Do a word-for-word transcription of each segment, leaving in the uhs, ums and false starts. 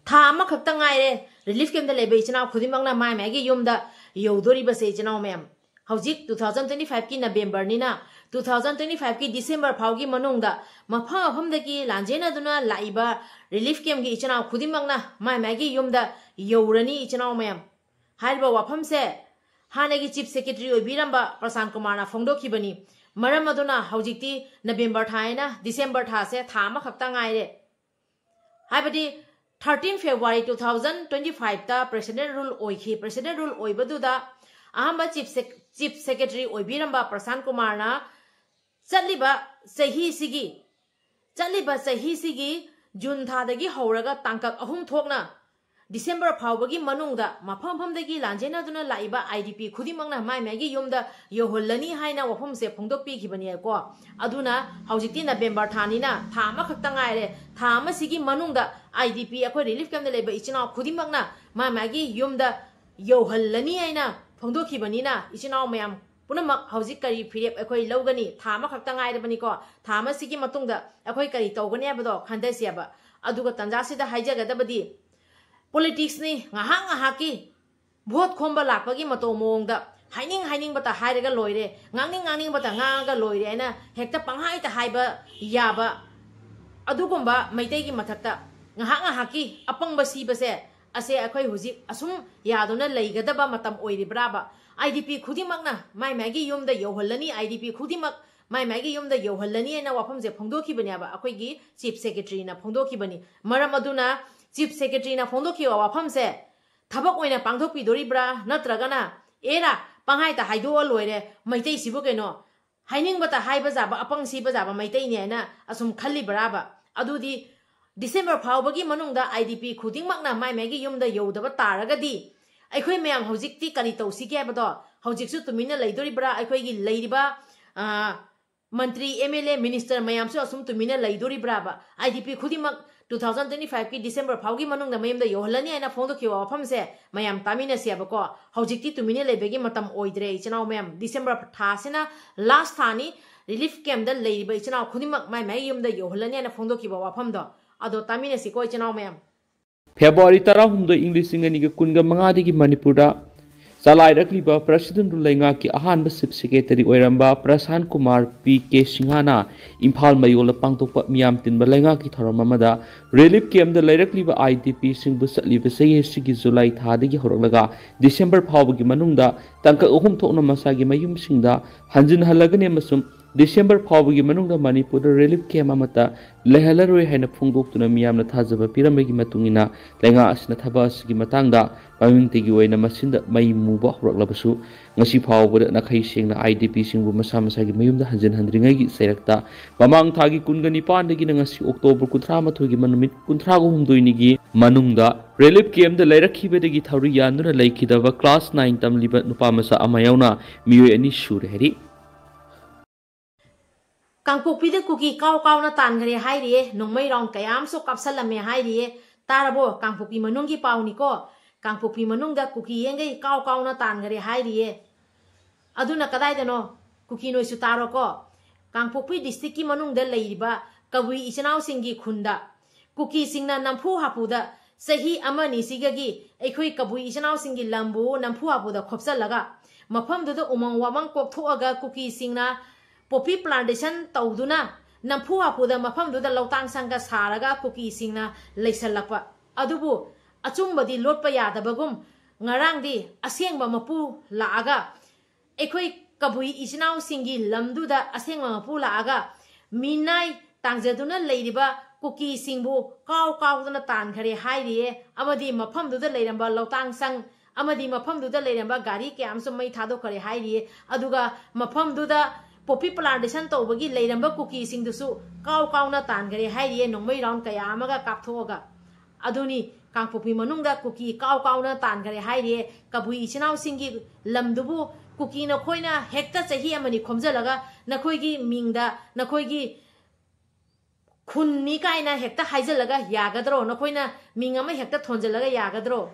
ꯊꯥ ꯑꯃꯈꯛꯇ ꯉꯥꯏꯔꯦ ꯔꯤꯂꯤꯐ ꯀꯦꯝꯞꯇ ꯂꯩꯕ ꯏꯆꯤꯟ ꯏꯅꯥꯎ ꯈꯨꯗꯤꯡꯃꯛꯅ ꯃꯥꯏ ꯃꯥꯏꯒꯤ ꯌꯨꯝꯗ ꯌꯧꯗꯣꯔꯤꯕꯁꯦ, ꯏꯆꯤꯟ ꯏꯅꯥꯎ ꯃꯌꯥꯝ꯫ ꯍꯧꯖꯤꯛ two thousand twenty five ꯀꯤ ꯅꯕꯦꯝꯕꯔꯅꯤꯅ, two thousand twenty five ꯀꯤ ꯗꯤꯁꯦꯝꯕꯔ ꯐꯥꯎꯒꯤ ꯃꯅꯨꯡꯗ ꯃꯐꯝ ꯃꯐꯝꯗꯒꯤ ꯂꯥꯟꯖꯦꯟꯅꯗꯨꯅ ꯂꯥꯛꯏꯕ ꯔꯤꯂꯤꯐ ꯀꯦꯝꯞꯀꯤ ꯏꯆꯤꯟ ꯏꯅꯥꯎ ꯈꯨꯗꯤꯡꯃꯛꯅ ꯃꯥꯏ ꯃꯥꯏꯒꯤ ꯌꯨꯝꯗ ꯌꯧꯔꯅꯤ, ꯏꯆꯤꯟ ꯏꯅꯥꯎ ꯃꯌꯥꯝ꯫ ꯍꯥꯏꯔꯤꯕ ꯋꯥꯐꯝꯁꯦ ꯍꯥꯟꯅꯒꯤ ꯆꯤꯐ ꯁꯦꯀ꯭ꯔꯦꯇꯔꯤ ꯑꯣꯏꯕꯤꯔꯝꯕ ꯄ꯭ꯔꯁꯥꯟ ꯀꯨꯃꯥꯔꯅ ꯐꯣꯡꯗꯣꯛꯈꯤꯕꯅꯤ꯫ ꯃꯔꯝ ꯑꯗꯨꯅ ꯍꯧꯖꯤꯛꯇꯤ ꯅꯕꯦꯝꯕꯔ ꯊꯥ ꯍꯥꯏꯅ ꯗꯤꯁꯦꯝꯕꯔ ꯊꯥꯁꯦ ꯊꯥ ꯑꯃꯈꯛꯇ ꯉꯥꯏꯔꯦ꯫ ꯍꯥꯏꯕꯗꯤ thirteen February two thousand twenty fiveꯇ president rule ꯑꯣꯏꯈꯤ꯫ President rule ꯑꯣꯏꯕꯗꯨꯗ ꯑꯍꯥꯟꯕ ꯆꯤꯐ ꯁꯦꯛ-, ꯆꯤꯐ ꯁꯦꯀ꯭ꯔꯦꯇꯔꯤ ꯑꯣꯏꯕꯤꯔꯝꯕ ꯄ꯭ꯔꯁꯥꯟ ꯀꯨꯃꯥꯔꯅ ꯆꯠꯂꯤꯕ ꯆꯍꯤꯁꯤꯒꯤ, ꯆꯠꯂꯤꯕ ꯆꯍꯤꯁꯤꯒꯤ ꯖꯨꯟ ꯊꯥꯗꯒꯤ ꯍꯧꯔꯒ ꯇꯥꯡꯀꯛ ꯑꯍꯨꯝ ꯊꯣꯛꯅ ꯗꯤꯁꯦꯝꯕꯔ ꯐꯥꯎꯕꯒꯤ ꯃꯅꯨꯡꯗ ꯃꯐꯝ ꯃꯐꯝꯗꯒꯤ ꯂꯥꯟꯖꯦꯟꯅꯗꯨꯅ ꯂꯥꯛꯏꯕ IDP ꯈꯨꯗꯤꯡꯃꯛꯅ ꯃꯥꯏ ꯃꯥꯏꯒꯤ ꯌꯨꯝꯗ ꯌꯧꯍꯜꯂꯅꯤ ꯍꯥꯏꯅ ꯋꯥꯐꯝꯁꯦ ꯐꯣꯡꯗꯣꯛꯄꯤꯈꯤꯕꯅꯤꯀꯣ꯫ ꯑꯗꯨꯅ ꯍꯧꯖꯤꯛꯇꯤ ꯅꯕꯦꯝꯕꯔ ꯊꯥꯅꯤꯅ ꯊꯥ ꯑꯃꯈꯛꯇ ꯉꯥꯏꯔꯦ꯫ ꯊꯥ ꯑꯃꯁꯤꯒꯤ ꯃꯅꯨꯡꯗ IDP, ꯑꯩꯈꯣꯏ ꯔꯤꯂꯤꯐ ꯀꯦꯝꯞꯇ ꯂꯩꯕ ꯏꯆꯤꯟ ꯏꯅꯥꯎ ꯈꯨꯗꯤꯡꯃꯛꯅ ꯃꯥꯏ ꯃꯥꯏꯒꯤ ꯌꯨꯝꯗ ꯌꯧꯍꯜꯂꯅꯤ ꯍꯥꯏꯅ ꯐꯣꯡꯗꯣꯛꯈꯤꯕꯅꯤꯅ, ꯏꯆꯤꯟ ꯏꯅꯥꯎ ꯃꯌꯥꯝ ꯄꯨꯝꯅꯃꯛ ꯍꯧꯖꯤꯛ ꯀꯔꯤ ꯐꯤꯔꯦꯞ ꯑꯩꯈꯣꯏ ꯂꯧꯒꯅꯤ? ꯊꯥ ꯑꯃꯈꯛꯇ ꯉꯥꯏꯔꯕꯅꯤꯀꯣ꯫ ꯊꯥ ꯑꯃꯁꯤꯒꯤ ꯃꯇꯨꯡꯗ ꯑꯩꯈꯣꯏ ꯀꯔꯤ ꯇꯧꯒꯅꯤ ꯍꯥꯏꯕꯗꯣ ꯈꯟꯊꯁꯦꯕ꯫ ꯑꯗꯨꯒ ꯇꯟꯖꯥꯁꯤꯗ ꯍꯥꯏꯖꯒꯗꯕꯗꯤ, ꯄꯣꯂꯤꯇꯤꯛꯁꯅꯤ, ꯉꯥꯏꯍꯥꯛ ꯉꯥꯏꯍꯥꯛꯀꯤ ꯚꯣꯠ ꯈꯣꯝꯕ ꯂꯥꯛꯄꯒꯤ ꯃꯇꯧ ꯃꯑꯣꯡꯗ ꯍꯥꯏꯅꯤꯡ ꯍꯥꯏꯅꯤꯡꯕꯇ ꯍꯥꯏꯔꯒ ꯂꯣꯏꯔꯦ, ꯉꯥꯡꯅꯤꯡ ꯉꯥꯡꯅꯤꯡꯕꯇ ꯉꯥꯡꯉꯒ ꯂꯣꯏꯔꯦ ꯍꯥꯏꯅ ꯍꯦꯛꯇ ꯄꯪꯍꯥꯏꯇ ꯍꯥꯏꯕ ꯌꯥꯕ, ꯑꯗꯨꯒꯨꯝꯕ ꯃꯩꯇꯩꯒꯤ ꯃꯊꯛꯇ ꯉꯥꯏꯍꯥꯛ ꯉꯥꯏꯍꯥꯛꯀꯤ ꯑꯄꯪꯕ ꯁꯤꯕꯁꯦ ꯑꯁꯦ ꯑꯩꯈꯣꯏ ꯍꯧꯖꯤꯛ ꯑꯁꯨꯝ ꯌꯥꯗꯨꯅ ꯂꯩꯒꯗꯕ ꯃꯇꯝ ꯑꯣꯏꯔꯤꯕ꯭ꯔꯥꯕ? IDP ꯈꯨꯗꯤꯡꯃꯛꯅ ꯃꯥꯏ ꯃꯥꯏꯒꯤ ꯌꯨꯝꯗ ꯌꯧꯍꯜꯂꯅꯤ, IDP ꯈꯨꯗꯤꯡꯃꯛ ꯃꯥꯏ ꯃꯥꯏꯒꯤ ꯌꯨꯝꯗ ꯌꯧꯍꯜꯂꯅꯤ ꯍꯥꯏꯅ ꯋꯥꯐꯝꯁꯦ ꯐꯣꯡꯗꯣꯛꯈꯤꯕꯅꯦꯕ, ꯑꯩꯈꯣꯏꯒꯤ ꯆꯤꯐ ꯁꯦꯀ꯭ꯔꯦꯇꯔꯤꯅ ꯐꯣꯡꯗꯣꯛꯈꯤꯕꯅꯤ꯫ ꯃꯔꯝ ꯑꯗꯨꯅ ꯆꯤꯐ ꯁꯦꯀ꯭ꯔꯦꯇꯔꯤꯅ ꯐꯣꯡꯗꯣꯛꯈꯤꯕ ꯋꯥꯐꯝꯁꯦ ꯊꯕꯛ ꯑꯣꯏꯅ ꯄꯥꯡꯊꯣꯛꯄꯤꯗꯣꯔꯤꯕ꯭ꯔꯥ, ꯅꯠꯇ꯭ꯔꯒꯅ ꯑꯦꯔꯥ ꯄꯪꯍꯥꯏꯇ ꯍꯥꯏꯗꯣꯛꯑ ꯂꯣꯏꯔꯦ, ꯃꯩꯇꯩꯁꯤꯕꯨ ꯀꯩꯅꯣ ꯍꯥꯏꯅꯤꯡꯕꯇ ꯍꯥꯏꯕ ꯌꯥꯕ, ꯑꯄꯪ ꯁꯤꯕ ꯌꯥꯕ ꯃꯩꯇꯩꯅꯦ ꯍꯥꯏꯅ ꯑꯁꯨꯝ ꯈꯜꯂꯤꯕ꯭ꯔꯥꯕ? ꯑꯗꯨꯗꯤ ꯗꯤꯁꯦꯝꯕꯔ ꯐꯥꯎꯕꯒꯤ ꯃꯅꯨꯡꯗ IDP ꯈꯨꯗꯤꯡꯃꯛꯅ ꯃꯥꯏ ꯃꯥꯏꯒꯤ ꯌꯨꯝꯗ ꯌꯧꯗꯕ ꯇꯥꯔꯒꯗꯤ ꯑꯩꯈꯣꯏ ꯃꯌꯥꯝ ꯍꯧꯖꯤꯛꯇꯤ ꯀꯔꯤ ꯇꯧꯁꯤꯒꯦ ꯍꯥꯏꯕꯗꯣ, ꯍꯧꯖꯤꯛꯁꯨ ꯇꯨꯃꯤꯟꯅ ꯂꯩꯗꯣꯔꯤꯕ꯭ꯔꯥ? ꯑꯩꯈꯣꯏꯒꯤ ꯂꯩꯔꯤꯕ, ꯑ, ꯃꯟꯇ꯭ꯔꯤ, MLA, minister ꯃꯌꯥꯝꯁꯨ ꯑꯁꯨꯝ ꯇꯨꯃꯤꯟꯅ ꯂꯩꯗꯣꯔꯤꯕ꯭ꯔꯥꯕ? IDP ꯈꯨꯗꯤꯡꯃꯛ two thousand twenty five ꯀꯤ ꯗꯤꯁꯦꯝꯕꯔ ꯐꯥꯎꯒꯤ ꯃꯅꯨꯡꯗ ꯃꯌꯨꯝꯗ ꯌꯧꯍꯜꯂꯅꯤ ꯍꯥꯏꯅ ꯐꯣꯡꯗꯣꯛꯈꯤꯕ ꯋꯥꯐꯝꯁꯦ ꯃꯌꯥꯝ ꯇꯥꯃꯤꯟꯅꯁꯦꯕꯀꯣ꯫ ꯍꯧꯖꯤꯛꯇꯤ ꯇꯨꯃꯤꯟꯅ ꯂꯩꯕꯒꯤ ꯃꯇꯝ ꯑꯣꯏꯗ꯭ꯔꯦ, ꯏꯆꯤꯟ ꯏꯅꯥꯎ ꯃꯌꯥꯝ꯫ ꯗꯤꯁꯦꯝꯕꯔ ꯊꯥꯁꯤꯅ last ꯊꯥꯅꯤ꯫ ꯔꯤꯂꯤꯐ ꯀꯦꯝꯞꯇ ꯂꯩꯔꯤꯕ ꯏꯆꯤꯟ ꯏꯅꯥꯎ ꯈꯨꯗꯤꯡꯃꯛ ꯃꯥꯏ ꯃꯥꯏ ꯌꯨꯝꯗ ꯌꯧꯍꯜꯂꯅꯤ ꯍꯥꯏꯅ ꯐꯣꯡꯗꯣꯛꯈꯤꯕ ꯋꯥꯐꯝꯗꯣ, ꯑꯗꯣ ꯇꯥꯃꯤꯟꯅꯁꯤꯀꯣ, ꯏꯆꯤꯟ ꯏꯅꯥꯎ ꯃꯌꯥꯝ꯫ ꯐꯦꯕ꯭ꯔꯨꯋꯥꯔꯤ ꯇꯔꯥꯍꯨꯝꯗꯣꯏ, ꯏꯪ ꯂꯤꯁꯤꯡ ꯑꯅꯤꯒ ꯀꯨꯟꯒ ꯃꯉꯥꯗꯒꯤ ꯃꯅꯤꯄꯨꯔꯗ ꯆꯂꯥꯏꯔꯛꯂꯤꯕ ꯄ꯭ꯔꯁꯤꯗꯦꯟꯠ ꯔꯨꯜ ꯂꯩꯉꯥꯛꯀꯤ ꯑꯍꯥꯟꯕ ꯆꯤꯐ ꯁꯦꯀ꯭ꯔꯦꯇꯔꯤ ꯑꯣꯏꯔꯝꯕ ꯄ꯭ꯔꯁꯥꯟ ꯀꯨꯃꯥꯔ ꯄꯤ ꯀꯦ ꯁꯤꯡꯍꯅ ꯏꯝꯐꯥꯜ ꯃꯌꯣꯜꯗ ꯄꯥꯡꯊꯣꯛꯄ ꯃꯤꯌꯥꯝ ꯇꯤꯟꯕ ꯂꯩꯉꯥꯛꯀꯤ ꯊꯧꯔꯝ ꯑꯃꯗ ꯔꯤꯂꯤꯐ ꯀꯦꯝꯞꯇ ꯂꯩꯔꯛꯂꯤꯕ ꯑꯥꯏ ꯗꯤ ꯄꯤꯁꯤꯡꯕꯨ ꯆꯠꯂꯤꯕ ꯆꯍꯤ ꯑꯁꯤꯒꯤ ꯖꯨꯂꯥꯏ ꯊꯥꯗꯒꯤ ꯍꯧꯔꯛꯂꯒ ꯗꯤꯁꯦꯝꯕꯔ ꯐꯥꯎꯕꯒꯤ ꯃꯅꯨꯡꯗ ꯇꯥꯡꯀꯛ ꯑꯍꯨꯝ ꯊꯣꯛꯅ ꯃꯁꯥꯒꯤ ꯃꯌꯨꯝꯁꯤꯡꯗ ꯍꯟꯖꯤꯟꯍꯜꯂꯒꯅꯤ ꯑꯃꯁꯨꯡ ꯗꯤꯁꯦꯝꯕꯔ ꯐꯥꯎꯕꯒꯤ ꯃꯅꯨꯡꯗ ꯃꯅꯤꯄꯨꯔꯗ ꯔꯤꯂꯤꯐ ꯀꯦꯝꯞ ꯑꯃꯠꯇ ꯂꯩꯍꯜꯂꯔꯣꯏ ꯍꯥꯏꯅ ꯐꯣꯡꯗꯣꯛꯇꯨꯅ ꯃꯤꯌꯥꯝꯅ ꯊꯥꯖꯕ ꯄꯤꯔꯝꯕꯒꯤ ꯃꯇꯨꯡ ꯏꯟꯅ ꯂꯩꯉꯥꯛ ꯑꯁꯤꯅ ꯊꯕꯛ ꯑꯁꯤꯒꯤ ꯃꯇꯥꯡꯗ ꯃꯃꯤꯡꯇꯒꯤ ꯑꯣꯏꯅ ꯃꯁꯤꯗ ꯃꯩ ꯃꯨꯕ ꯍꯧꯔꯛꯂꯕꯁꯨ, ꯉꯁꯤ ꯐꯥꯎꯕꯗ ꯅꯥꯈꯩ ꯁꯦꯡꯅ ꯑꯥꯏ ꯗꯤ ꯄꯤꯁꯤꯡꯕꯨ ꯃꯁꯥ ꯃꯁꯥꯒꯤ ꯃꯌꯨꯝꯗ ꯍꯟꯖꯤꯟꯍꯟꯗ꯭ꯔꯤꯉꯩꯒꯤ ꯆꯩꯔꯛꯇ ꯃꯃꯥꯡ ꯊꯥꯒꯤ ꯀꯨꯟꯒ ꯅꯤꯄꯥꯟꯗꯒꯤꯅ ꯉꯁꯤ ꯑꯣꯛꯇꯣꯕꯔ ꯀꯨꯟꯊ꯭ꯔꯥ ꯃꯥꯊꯣꯏꯒꯤ ꯃꯅꯨꯃꯤꯠ ꯀꯨꯟꯊ꯭ꯔꯥ ꯍꯨꯝꯗꯣꯏꯅꯤꯒꯤ ꯃꯅꯨꯡꯗ ꯔꯤꯂꯤꯐ ꯀꯦꯝꯞꯇ ꯂꯩꯔꯛꯈꯤꯕꯗꯒꯤ ꯊꯧꯔꯤ ꯌꯥꯟꯗꯨꯅ ꯂꯩꯈꯤꯗꯕ ꯀ꯭ꯂꯥꯁ ꯅꯥꯏꯟ ꯇꯝꯂꯤꯕ ꯅꯨꯄꯥ ꯃꯆꯥ ꯑꯃ ꯌꯥꯎꯅ ꯃꯤꯑꯣꯏ ꯑꯅꯤ ꯁꯨꯔꯦ ꯍꯥꯏꯔꯤ꯫ ꯀꯥꯡꯄꯣꯛꯄꯤꯗ ꯀꯨꯀꯤ ꯀꯥꯎ ꯀꯥꯎꯅ ꯇꯥꯟꯈ꯭ꯔꯦ ꯍꯥꯏꯔꯤꯌꯦ꯫ ꯅꯣꯡꯃꯩ ꯔꯥꯎꯟ ꯀꯌꯥ ꯑꯃꯁꯨ ꯀꯥꯞꯁꯜꯂꯝꯃꯦ ꯍꯥꯏꯔꯤꯌꯦ꯫ ꯇꯥꯔꯕꯣ? ꯀꯥꯡꯄꯣꯛꯄꯤ ꯃꯅꯨꯡꯒꯤ ꯄꯥꯎꯅꯤꯀꯣ꯫ ꯀꯥꯡꯄꯣꯛꯄꯤ ꯃꯅꯨꯡꯗ ꯀꯨꯀꯤ ꯌꯦꯡꯒꯩ ꯀꯥꯎ ꯀꯥꯎꯅ ꯇꯥꯟꯈꯔꯦ ꯍꯥꯏꯔꯤꯌꯦ꯫ ꯑꯗꯨꯅ ꯀꯗꯥꯏꯗꯅꯣ? ꯀꯨꯀꯤ ꯅꯣꯏꯁꯨ ꯇꯥꯔꯣꯀꯣ꯫ ꯀꯥꯡꯄꯣꯛꯄꯤ ꯗꯤꯁꯇ꯭ꯔꯤꯛꯀꯤ ꯃꯅꯨꯡꯗ ꯂꯩꯔꯤꯕ ꯀꯕꯨꯏ ꯏꯆꯤꯟ ꯏꯅꯥꯎꯁꯤꯡꯒꯤ ꯈꯨꯟꯗ ꯀꯨꯀꯤꯁꯤꯡꯅ ꯅꯝꯐꯨ ꯍꯥꯐꯨꯗ ꯆꯍꯤ ꯑꯃ ꯑꯅꯤꯁꯤꯒꯒꯤ ꯑꯩꯈꯣꯏ ꯀꯕꯨꯏ ꯏꯆꯤꯟ ꯏꯅꯥꯎꯁꯤꯡꯒꯤ ꯂꯝꯕꯨ ꯅꯝꯐꯨ ꯍꯥꯐꯨꯗ ꯈꯣꯞꯆꯜꯂꯒ ꯃꯐꯝꯗꯨꯗ ꯎꯃꯪ ꯋꯥꯃꯪ ꯀꯣꯛꯊꯣꯛꯑꯒ ꯀꯨꯀꯤꯁꯤꯡꯅ ꯄꯣꯄꯤ ꯄ꯭ꯂꯥꯟꯇꯦꯁꯟ ꯇꯧꯗꯨꯅ ꯅꯝꯐꯨ ꯍꯥꯐꯨꯗ ꯃꯐꯝꯗꯨꯗ ꯂꯧꯇꯥꯡ ꯁꯪꯒ ꯁꯥꯔꯒ ꯀꯨꯀꯤꯁꯤꯡꯅ ꯂꯩꯁꯜꯂꯛꯄ꯫ ꯑꯗꯨꯕꯨ ꯑꯆꯨꯝꯕꯗꯤ ꯂꯣꯠꯄ ꯌꯥꯗꯕꯒꯨꯝ ꯉꯔꯥꯡꯗꯤ ꯑꯁꯦꯡꯕ ꯃꯄꯨ ꯂꯥꯛꯑꯒ ꯑꯩꯈꯣꯏ ꯀꯕꯨꯏ ꯏꯆꯤꯟ ꯏꯅꯥꯎꯁꯤꯡꯒꯤ ꯂꯝꯗꯨꯗ ꯑꯁꯦꯡꯕ ꯃꯄꯨ ꯂꯥꯛꯑꯒ ꯃꯤꯅꯥꯏ ꯇꯥꯡꯖꯗꯨꯅ ꯂꯩꯔꯤꯕ ꯀꯨꯀꯤꯁꯤꯡꯕꯨ ꯀꯥꯎ ꯀꯥꯎꯗꯅ ꯇꯥꯟꯈꯔꯦ ꯍꯥꯏꯔꯤꯌꯦ꯫ ꯑꯃꯗꯤ ꯃꯐꯝꯗꯨꯗ ꯂꯩꯔꯝꯕ ꯂꯧꯇꯥꯡ ꯁꯪ ꯑꯃꯗꯤ ꯃꯐꯝꯗꯨꯗ ꯂꯩꯔꯝꯕ ꯒꯥꯔꯤ ꯀꯌꯥ ꯑꯃꯁꯨ ꯃꯩ ꯊꯥꯗꯣꯛꯈꯔꯦ ꯍꯥꯏꯔꯤꯌꯦ꯫ ꯑꯗꯨꯒ ꯃꯐꯝꯗꯨꯗ ꯄꯣꯄꯤ ꯄ꯭ꯂꯥꯟꯇꯦꯁꯟ ꯇꯧꯕꯒꯤ ꯂꯩꯔꯝꯕ ꯀꯨꯀꯤꯁꯤꯡꯗꯨꯁꯨ ꯀꯥꯎ ꯀꯥꯎꯅ ꯇꯥꯟꯈꯔꯦ ꯍꯥꯏꯔꯤꯌꯦ, ꯅꯣꯡꯃꯩ ꯔꯥꯎꯟ ꯀꯌꯥ ꯑꯃꯒ ꯀꯥꯞꯊꯣꯛꯑꯒ꯫ ꯑꯗꯨꯅꯤ ꯀꯥꯡꯄꯣꯛꯄꯤ ꯃꯅꯨꯡꯗ ꯀꯨꯀꯤ ꯀꯥꯎ ꯀꯥꯎꯅ ꯇꯥꯟꯈꯔꯦ ꯍꯥꯏꯔꯤꯌꯦ꯫ ꯀꯕꯨꯏ ꯏꯆꯤꯟ ꯏꯅꯥꯎꯁꯤꯡꯒꯤ ꯂꯝꯗꯨꯕꯨ ꯀꯨꯀꯤ ꯅꯈꯣꯏꯅ ꯍꯦꯛꯇ ꯆꯍꯤ ꯑꯃꯅꯤ ꯈꯣꯝꯖꯤꯜꯂꯒ ꯅꯈꯣꯏꯒꯤ ꯃꯤꯡꯗ ꯅꯈꯣꯏꯒꯤ ꯈꯨꯟꯅꯤ ꯀꯥꯏꯅ ꯍꯦꯛꯇ ꯍꯥꯏꯖꯤꯜꯂꯒ ꯌꯥꯒꯗ꯭ꯔꯣ? ꯅꯈꯣꯏꯅ ꯃꯤꯡ ꯑꯃ ꯍꯦꯛꯇ ꯊꯣꯟꯖꯤꯜꯂꯒ ꯌꯥꯒꯗ꯭ꯔꯣ?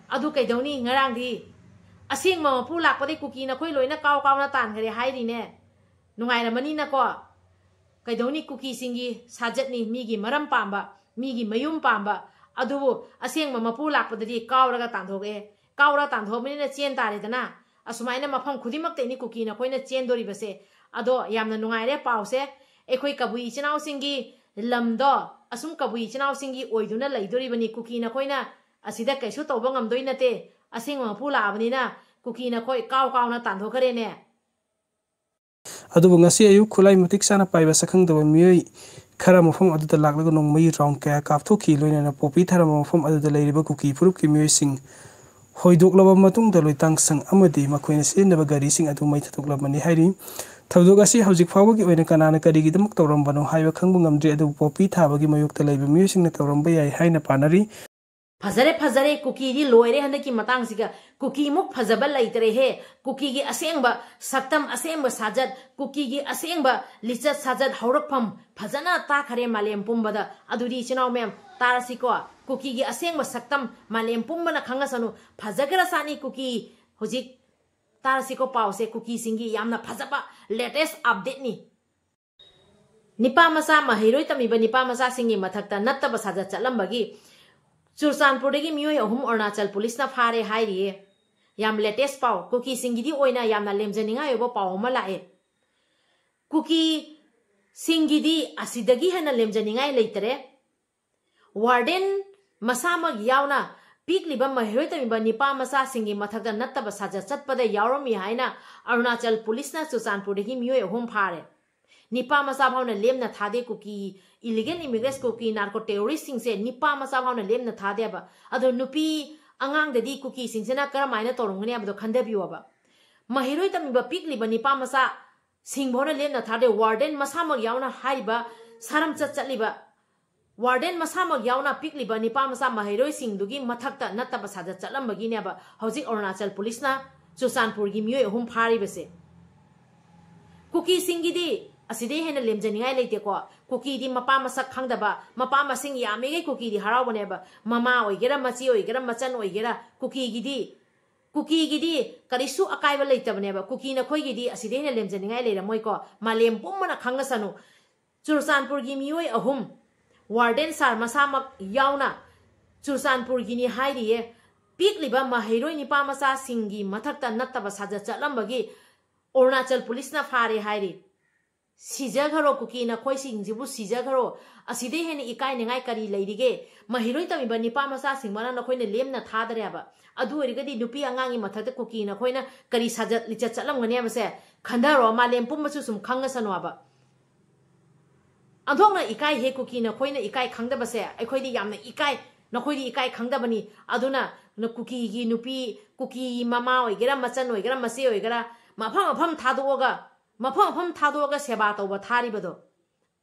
ꯑꯗꯨ ꯀꯩꯗꯧꯅꯤ? ꯉꯔꯥꯡꯗꯤ ꯑꯁꯦꯡꯕ ꯃꯄꯨ ꯂꯥꯛꯄꯗꯩ ꯀꯨꯀꯤ ꯅꯈꯣꯏ ꯂꯣꯏꯅ ꯀꯥꯎ ꯀꯥꯎꯅ ꯇꯥꯟꯈꯔꯦ ꯍꯥꯏꯔꯤꯅꯦ꯫ ꯅꯨꯡꯉꯥꯏꯔꯝꯃꯅꯤꯅꯀꯣ꯫ ꯀꯩꯗꯧꯅꯤ? ꯀꯨꯀꯤꯁꯤꯡꯒꯤ ꯁꯥꯖꯠꯅꯤ, ꯃꯤꯒꯤ ꯃꯔꯝ ꯄꯥꯝꯕ, ꯃꯤꯒꯤ ꯃꯌꯨꯝ ꯄꯥꯝꯕ, ꯑꯗꯨꯕꯨ ꯑꯁꯦꯡꯕ ꯃꯄꯨ ꯂꯥꯛꯄꯗꯗꯤ ꯀꯥꯎꯔꯒ ꯇꯥꯟꯊꯣꯛꯑꯦ꯫ ꯀꯥꯎꯔꯒ ꯇꯥꯟꯊꯣꯛꯑꯕꯅꯤꯅ ꯆꯦꯟ ꯇꯥꯔꯦꯗꯅ꯫ ꯑꯁꯨꯃꯥꯏꯅ ꯃꯐꯝ ꯈꯨꯗꯤꯡꯃꯛꯇꯩꯅꯤ ꯀꯨꯀꯤ ꯅꯈꯣꯏꯅ ꯆꯦꯟꯗꯣꯔꯤꯕꯁꯦ꯫ ꯑꯗꯣ ꯌꯥꯝꯅ ꯅꯨꯡꯉꯥꯏꯔꯦ ꯄꯥꯎꯁꯦ꯫ ꯑꯩꯈꯣꯏ ꯀꯕꯨꯏ ꯏꯆꯤꯟ ꯏꯅꯥꯎꯁꯤꯡꯒꯤ ꯂꯝꯗꯣ ꯑꯁꯨꯝ ꯀꯕꯨꯏ ꯏꯆꯤꯟ ꯏꯅꯥꯎꯁꯤꯡꯒꯤ ꯑꯣꯏꯗꯨꯅ ꯂꯩꯗꯣꯔꯤꯕꯅꯤ꯫ ꯀꯨꯀꯤ ꯅꯈꯣꯏꯅ ꯑꯁꯤꯗ ꯀꯩꯁꯨ ꯇꯧꯕ ꯉꯝꯗꯣꯏ ꯅꯠꯇꯦ꯫ ꯑꯁꯦꯡꯕ ꯃꯄꯨ ꯂꯥꯛꯑꯕꯅꯤꯅ ꯀꯨꯀꯤ ꯅꯈꯣꯏ ꯀꯥꯎ ꯀꯥꯎꯅ ꯇꯥꯟꯊꯣꯛꯈ꯭ꯔꯦꯅꯦ꯫ ꯑꯗꯨꯕꯨ ꯉꯁꯤ ꯑꯌꯨꯛ ꯈꯨꯠꯂꯥꯏ ꯃꯇꯤꯛ ꯆꯥꯅ ꯄꯥꯏꯕ ꯁꯛꯈꯪꯗꯕ ꯃꯤꯑꯣꯏ ꯈꯔ ꯃꯐꯝ ꯑꯗꯨꯗ ꯂꯥꯛꯂꯒ ꯅꯣꯡꯃꯩ ꯔꯥꯎꯟ ꯀꯌꯥ ꯀꯥꯞꯊꯣꯛꯈꯤ꯫ ꯂꯣꯏꯅꯅ ꯄꯣꯄꯤ ꯊꯥꯔꯝꯕ ꯃꯐꯝ ꯑꯗꯨꯗ ꯂꯩꯔꯤꯕ ꯀꯨꯀꯤ ꯐꯨꯔꯨꯞꯀꯤ ꯃꯤꯑꯣꯏꯁꯤꯡ ꯍꯣꯏꯗꯣꯛꯂꯕ ꯃꯇꯨꯡꯗ ꯂꯣꯏꯇꯥꯡꯁꯪ ꯑꯃꯗꯤ ꯃꯈꯣꯏꯅ ꯁꯤꯖꯤꯟꯅꯕ ꯒꯥꯔꯤꯁꯤꯡ ꯑꯗꯨ ꯃꯩ ꯊꯥꯗꯣꯛꯂꯝꯕꯅꯤ ꯍꯥꯏꯔꯤ꯫ ꯊꯧꯗꯣꯛ ꯑꯁꯤ ꯍꯧꯖꯤꯛ ꯐꯥꯎꯕꯒꯤ ꯑꯣꯏꯅ ꯀꯅꯥꯅ ꯀꯔꯤꯒꯤꯗꯃꯛ ꯇꯧꯔꯝꯕꯅꯣ ꯍꯥꯏꯕ ꯈꯪꯕ ꯉꯝꯗ꯭ꯔꯤ, ꯑꯗꯨꯕꯨ ꯄꯣꯄꯤ ꯊꯥꯕꯒꯤ ꯃꯥꯌꯣꯛꯇ ꯂꯩꯕ ꯃꯤꯑꯣꯏꯁꯤꯡꯅ ꯇꯧꯔꯝꯕ ꯌꯥꯏ ꯍꯥꯏꯅ ꯄꯥꯅꯔꯤ꯫ ꯐꯖꯔꯦ ꯐꯖꯔꯦ, ꯀꯨꯀꯤꯗꯤ ꯂꯣꯏꯔꯦ ꯍꯟꯗꯛꯀꯤ ꯃꯇꯥꯡꯁꯤꯒ꯫ ꯀꯨꯀꯤꯃꯨꯛ ꯐꯖꯕ ꯂꯩꯇ꯭ꯔꯦꯍꯦ꯫ ꯀꯨꯀꯤꯒꯤ ꯑꯁꯦꯡꯕ ꯁꯛꯇꯝ, ꯑꯁꯦꯡꯕ ꯁꯥꯖꯠ, ꯀꯨꯀꯤꯒꯤ ꯑꯁꯦꯡꯕ ꯂꯤꯆꯠ ꯁꯥꯖꯠ ꯍꯧꯔꯛꯐꯝ ꯐꯖꯅ ꯇꯥꯛꯈꯔꯦ ꯃꯥꯂꯦꯝ ꯄꯨꯝꯕꯗ꯫ ꯑꯗꯨꯗꯤ ꯏꯆꯤꯟ ꯏꯅꯥꯎ ꯃꯌꯥꯝ ꯇꯥꯔꯁꯤꯀꯣ꯫ ꯀꯨꯀꯤꯒꯤ ꯑꯁꯦꯡꯕ ꯁꯛꯇꯝ ꯃꯥꯂꯦꯝ ꯄꯨꯝꯕꯅ ꯈꯪꯉꯁꯅꯨ꯫ ꯐꯖꯈ꯭ꯔꯁꯥꯅꯤ ꯀꯨꯀꯤ꯫ ꯍꯧꯖꯤꯛ ꯇꯥꯔꯁꯤꯀꯣ ꯄꯥꯎꯁꯦ, ꯀꯨꯀꯤꯁꯤꯡꯒꯤ ꯌꯥꯝꯅ ꯐꯖꯕ latest updateꯅꯤ꯫ ꯅꯤꯄꯥ ꯃꯆꯥ, ꯃꯍꯩꯔꯣꯏ ꯇꯝꯃꯤꯕ ꯅꯤꯄꯥ ꯃꯆꯥꯁꯤꯡꯒꯤ ꯃꯊꯛꯇ ꯅꯠꯇꯕ ꯁꯥꯖꯠ ꯆꯠꯂꯝꯕꯒꯤ ꯆꯨꯔꯆꯥꯟꯄꯨꯔꯗꯒꯤ ꯃꯤꯑꯣꯏ ꯑꯍꯨꯝ ꯑꯔꯨꯅꯥꯆꯜ ꯄꯨꯂꯤꯁꯅ ꯐꯥꯔꯦ ꯍꯥꯏꯔꯤꯌꯦ꯫ ꯌꯥꯝ latest ꯄꯥꯎ, ꯀꯨꯀꯤꯁꯤꯡꯒꯤꯗꯤ ꯑꯣꯏꯅ ꯌꯥꯝꯅ ꯂꯦꯝꯖꯅꯤꯡꯉꯥꯏ ꯑꯣꯏꯕ ꯄꯥꯎ ꯑꯃ ꯂꯥꯛꯑꯦ꯫ ꯀꯨꯀꯤꯁꯤꯡꯒꯤꯗꯤ ꯑꯁꯤꯗꯒꯤ ꯍꯦꯟꯅ ꯂꯦꯝꯖꯅꯤꯡꯉꯥꯏ ꯂꯩꯇꯔꯦ꯫ Warden ꯃꯁꯥꯃꯛ ꯌꯥꯎꯅ ꯄꯤꯛꯂꯤꯕ ꯃꯍꯩꯔꯣꯏ ꯇꯝꯃꯤꯕ ꯅꯤꯄꯥ ꯃꯆꯥꯁꯤꯡꯒꯤ ꯃꯊꯛꯇ ꯅꯠꯇꯕ ꯁꯥꯖꯠ ꯆꯠꯄꯗ ꯌꯥꯎꯔꯝꯃꯤ ꯍꯥꯏꯅ ꯑꯔꯨꯅꯥꯆꯜ ꯄꯨꯂꯤꯁꯅ ꯆꯨꯔꯆꯥꯟꯄꯨꯔꯗꯒꯤ ꯃꯤꯑꯣꯏ ꯑꯍꯨꯝ ꯐꯥꯔꯦ꯫ ꯅꯤꯄꯥ ꯃꯆꯥ ꯐꯥꯎꯅ ꯂꯦꯝꯅ ꯊꯥꯗꯦ꯫ ꯀꯨꯀꯤ illegal immigrants, ꯀꯨꯀꯤ narco terroristꯁꯤꯡꯁꯦ ꯅꯤꯄꯥ ꯃꯆꯥ ꯐꯥꯎꯅ ꯂꯦꯝꯅ ꯊꯥꯗꯦꯕ꯫ ꯑꯗꯣ ꯅꯨꯄꯤ ꯑꯉꯥꯡꯗꯗꯤ ꯀꯨꯀꯤꯁꯤꯡꯁꯤꯅ ꯀꯔꯝꯍꯥꯏꯅ ꯇꯧꯔꯝꯒꯅꯤ ꯍꯥꯏꯕꯗꯣ ꯈꯟꯊꯕꯤꯌꯣꯕ꯫ ꯃꯍꯩꯔꯣꯏ ꯇꯝꯃꯤꯕ ꯄꯤꯛꯂꯤꯕ ꯅꯤꯄꯥ ꯃꯆꯥ ꯁꯤꯡꯐꯥꯎꯅ ꯂꯦꯝꯅ ꯊꯥꯗꯦ꯫ Warden ꯃꯁꯥꯃꯛ ꯌꯥꯎꯅ ꯍꯥꯏꯔꯤꯕ ꯁꯥꯔꯝꯆꯠ ꯆꯠꯂꯤꯕ, Warden ꯃꯁꯥꯃꯛ ꯌꯥꯎꯅ ꯄꯤꯛꯂꯤꯕ ꯅꯤꯄꯥ ꯃꯆꯥ ꯃꯍꯩꯔꯣꯏꯁꯤꯡꯗꯨꯒꯤ ꯃꯊꯛꯇ ꯅꯠꯇꯕ ꯁꯥꯖꯠ ꯆꯠꯂꯝꯕꯒꯤꯅꯦꯕ ꯍꯧꯖꯤꯛ ꯑꯔꯨꯅꯥꯆꯜ ꯄꯨꯂꯤꯁꯅ ꯆꯨꯔꯆꯥꯟꯄꯨꯔꯒꯤ ꯃꯤꯑꯣꯏ ꯑꯍꯨꯝ ꯐꯥꯔꯤꯕꯁꯦ꯫ ꯀꯨꯀꯤꯁꯤꯡꯒꯤꯗꯤ ꯑꯁꯤꯗꯩ ꯍꯦꯟꯅ ꯂꯦꯝꯖꯅꯤꯡꯉꯥꯏ ꯂꯩꯇꯦꯀꯣ꯫ ꯀꯨꯀꯤꯗꯤ ꯃꯄꯥ ꯃꯁꯛ ꯈꯪꯗꯕ, ꯃꯄꯥ ꯃꯁꯤꯡ ꯌꯥꯝꯃꯤꯈꯩ ꯀꯨꯀꯤꯗꯤ ꯍꯔꯥꯎꯕꯅꯦꯕ꯫ ꯃꯃꯥ ꯑꯣꯏꯒꯦꯔꯥ, ꯃꯆꯦ ꯑꯣꯏꯒꯦꯔꯥ, ꯃꯆꯟ ꯑꯣꯏꯒꯦꯔꯥ, ꯀꯨꯀꯤꯒꯤꯗꯤ, ꯀꯨꯀꯤꯒꯤꯗꯤ ꯀꯔꯤꯁꯨ ꯑꯀꯥꯏꯕ ꯂꯩꯇꯕꯅꯦꯕ꯫ ꯀꯨꯀꯤ ꯅꯈꯣꯏꯒꯤꯗꯤ ꯑꯁꯤꯗꯩ ꯍꯦꯟꯅ ꯂꯦꯝꯖꯅꯤꯡꯉꯥꯏ ꯂꯩꯔꯝꯃꯣꯏꯀꯣ꯫ ꯃꯥꯂꯦꯝ ꯄꯨꯝꯕꯅ ꯈꯪꯉꯁꯅꯨ꯫ ꯆꯨꯔꯆꯥꯟꯄꯨꯔꯒꯤ ꯃꯤꯑꯣꯏ ꯑꯍꯨꯝ, Warden sir ꯃꯁꯥꯃꯛ ꯌꯥꯎꯅ ꯆꯨꯔꯆꯥꯟꯄꯨꯔꯒꯤꯅꯤ ꯍꯥꯏꯔꯤꯌꯦ꯫ ꯄꯤꯛꯂꯤꯕ ꯃꯍꯩꯔꯣꯏ ꯅꯤꯄꯥ ꯃꯆꯥꯁꯤꯡꯒꯤ ꯃꯊꯛꯇ ꯅꯠꯇꯕ ꯁꯥꯖꯠ ꯆꯠꯂꯝꯕꯒꯤ ꯑꯔꯨꯅꯥꯆꯜ ꯄꯨꯂꯤꯁꯅ ꯐꯥꯔꯦ ꯍꯥꯏꯔꯤ꯫ ꯁꯤꯖꯈ꯭ꯔꯣ ꯀꯨꯀꯤ, ꯅꯈꯣꯏꯁꯤꯡꯁꯤꯕꯨ ꯁꯤꯖꯈ꯭ꯔꯣ꯫ ꯑꯁꯤꯗꯩ ꯍꯦꯟꯅ ꯏꯀꯥꯏꯅꯤꯡꯉꯥꯏ ꯀꯔꯤ ꯂꯩꯔꯤꯒꯦ? ꯃꯍꯩꯔꯣꯏ ꯇꯝꯃꯤꯕ ꯅꯤꯄꯥ ꯃꯆꯥꯁꯤꯡ ꯃꯅꯥ ꯅꯈꯣꯏꯅ ꯂꯦꯝꯅ ꯊꯥꯗꯔꯦꯕ꯫ ꯑꯗꯨ ꯑꯣꯏꯔꯒꯗꯤ ꯅꯨꯄꯤ ꯑꯉꯥꯡꯒꯤ ꯃꯊꯛꯇ ꯀꯨꯀꯤ ꯅꯈꯣꯏꯅ ꯀꯔꯤ ꯁꯥꯖꯠ ꯂꯤꯆꯠ ꯆꯠꯂꯝꯒꯅꯤ ꯍꯥꯏꯕꯁꯦ ꯈꯟꯊꯔꯣ, ꯃꯥꯂꯦꯝ ꯄꯨꯝꯕꯁꯨ ꯁꯨꯝ ꯈꯪꯉꯁꯅꯣꯕ꯫ ꯑꯣꯟꯊꯣꯛꯅ ꯏꯀꯥꯏꯍꯦ ꯀꯨꯀꯤ, ꯅꯈꯣꯏꯅ ꯏꯀꯥꯏ ꯈꯪꯗꯕꯁꯦ ꯑꯩꯈꯣꯏꯗꯤ ꯌꯥꯝꯅ ꯏꯀꯥꯏ꯫ ꯅꯈꯣꯏꯗꯤ ꯏꯀꯥꯏ ꯈꯪꯗꯕꯅꯤ꯫ ꯑꯗꯨꯅ ꯅ-, ꯀꯨꯀꯤꯒꯤ ꯅꯨꯄꯤ, ꯀꯨꯀꯤꯒꯤ ꯃꯃꯥ ꯑꯣꯏꯒꯦꯔꯥ, ꯃꯆꯟ ꯑꯣꯏꯒꯦꯔꯥ, ꯃꯆꯦ ꯑꯣꯏꯒꯦꯔꯥ, ꯃꯐꯝ ꯃꯐꯝ ꯊꯥꯗꯣꯛꯑꯒ, ꯃꯐꯝ ꯃꯐꯝ ꯊꯥꯗꯣꯛꯑꯒ ꯁꯦꯕꯥ ꯇꯧꯕ ꯊꯥꯔꯤꯕꯗꯣ꯫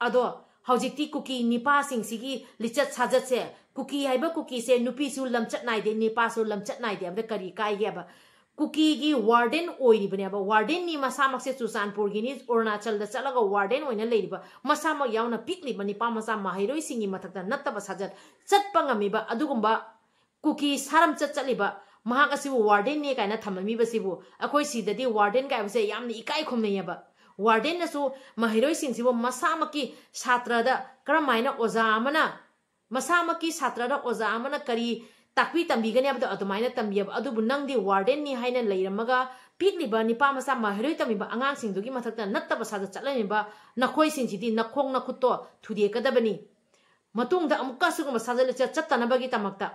ꯑꯗꯣ ꯍꯧꯖꯤꯛꯇꯤ ꯀꯨꯀꯤ ꯅꯤꯄꯥꯁꯤꯡꯁꯤꯒꯤ ꯂꯤꯆꯠ ꯁꯥꯖꯠꯁꯦ, ꯀꯨꯀꯤ ꯍꯥꯏꯕ ꯀꯨꯀꯤꯁꯦ ꯅꯨꯄꯤꯁꯨ ꯂꯝꯆꯠ ꯅꯥꯏꯗꯦ, ꯅꯤꯄꯥꯁꯨ ꯂꯝꯆꯠ ꯅꯥꯏꯗꯦ ꯍꯥꯏꯕꯗ ꯀꯔꯤ ꯀꯥꯏꯒꯦꯕ? ꯀꯨꯀꯤꯒꯤ ꯋꯥꯔꯗꯦꯟ ꯑꯣꯏꯔꯤꯕꯅꯦꯕ꯫ ꯋꯥꯔꯗꯦꯟꯅꯤ ꯃꯁꯥꯃꯛꯁꯦ, ꯆꯨꯔꯆꯥꯟꯄꯨꯔꯒꯤꯅꯤ, ꯑꯔꯨꯅꯥꯆꯜꯗ ꯆꯠꯂꯒ ꯋꯥꯔꯗꯦꯟ ꯑꯣꯏꯅ ꯂꯩꯔꯤꯕ, ꯃꯁꯥꯃꯛ ꯌꯥꯎꯅ ꯄꯤꯛꯂꯤꯕ ꯅꯤꯄꯥ ꯃꯆꯥ ꯃꯍꯩꯔꯣꯏꯁꯤꯡꯒꯤ ꯃꯊꯛꯇ ꯅꯠꯇꯕ ꯁꯥꯖꯠ ꯆꯠꯄ ꯉꯝꯃꯤꯕ ꯑꯗꯨꯒꯨꯝꯕ ꯀꯨꯀꯤ ꯁꯥꯔꯝꯆꯠ ꯆꯠꯂꯤꯕ ꯃꯍꯥꯛ ꯑꯁꯤꯕꯨ ꯋꯥꯔꯗꯦꯟꯅꯤ ꯀꯥꯏꯅ ꯊꯝꯃꯝꯃꯤꯕꯁꯤꯕꯨ, ꯑꯩꯈꯣꯏ ꯁꯤꯗꯗꯤ ꯋꯥꯔꯗꯦꯟ ꯀꯥꯏꯕꯁꯦ ꯌꯥꯝꯅ ꯏꯀꯥꯏ ꯈꯨꯝꯅꯩꯌꯦꯕ꯫ ꯋꯥꯔꯗꯦꯟꯅꯁꯨ ꯃꯍꯩꯔꯣꯏꯁꯤꯡꯁꯤꯕꯨ ꯃꯁꯥꯃꯛꯀꯤ ꯁꯥꯇ꯭ꯔꯗ ꯀꯔꯝꯍꯥꯏꯅ ꯑꯣꯖꯥ ꯑꯃꯅ, ꯃꯁꯥꯃꯛꯀꯤ ꯁꯥꯇ꯭ꯔꯗ ꯑꯣꯖꯥ ꯑꯃꯅ ꯀꯔꯤ ꯇꯥꯛꯄꯤ ꯇꯝꯕꯤꯒꯅꯤ ꯍꯥꯏꯕꯗꯣ ꯑꯗꯨꯃꯥꯏꯅ ꯇꯝꯕꯤꯑꯕ꯫ ꯑꯗꯨꯕꯨ ꯅꯪꯗꯤ ꯋꯥꯔꯗꯦꯟꯅꯤ ꯍꯥꯏꯅ ꯂꯩꯔꯝꯃꯒ ꯄꯤꯛꯂꯤꯕ ꯅꯤꯄꯥ ꯃꯆꯥ ꯃꯍꯩꯔꯣꯏ ꯇꯝꯃꯤꯕ ꯑꯉꯥꯡꯁꯤꯡꯗꯨꯒꯤ ꯃꯊꯛꯇ ꯅꯠꯇꯕ ꯁꯥꯖꯠ ꯆꯠꯂꯝꯃꯤꯕ ꯅꯈꯣꯏꯁꯤꯡꯁꯤꯗꯤ ꯅꯈꯣꯡ ꯅꯈꯨꯠꯇꯣ ꯊꯨꯗꯦꯛꯀꯗꯕꯅꯤ꯫ ꯃꯇꯨꯡꯗ ꯑꯃꯨꯛꯀ ꯑꯁꯤꯒꯨꯝꯕ ꯁꯥꯖꯠ ꯂꯤꯆꯠ ꯆꯠꯇꯅꯕꯒꯤꯗꯃꯛꯇ꯫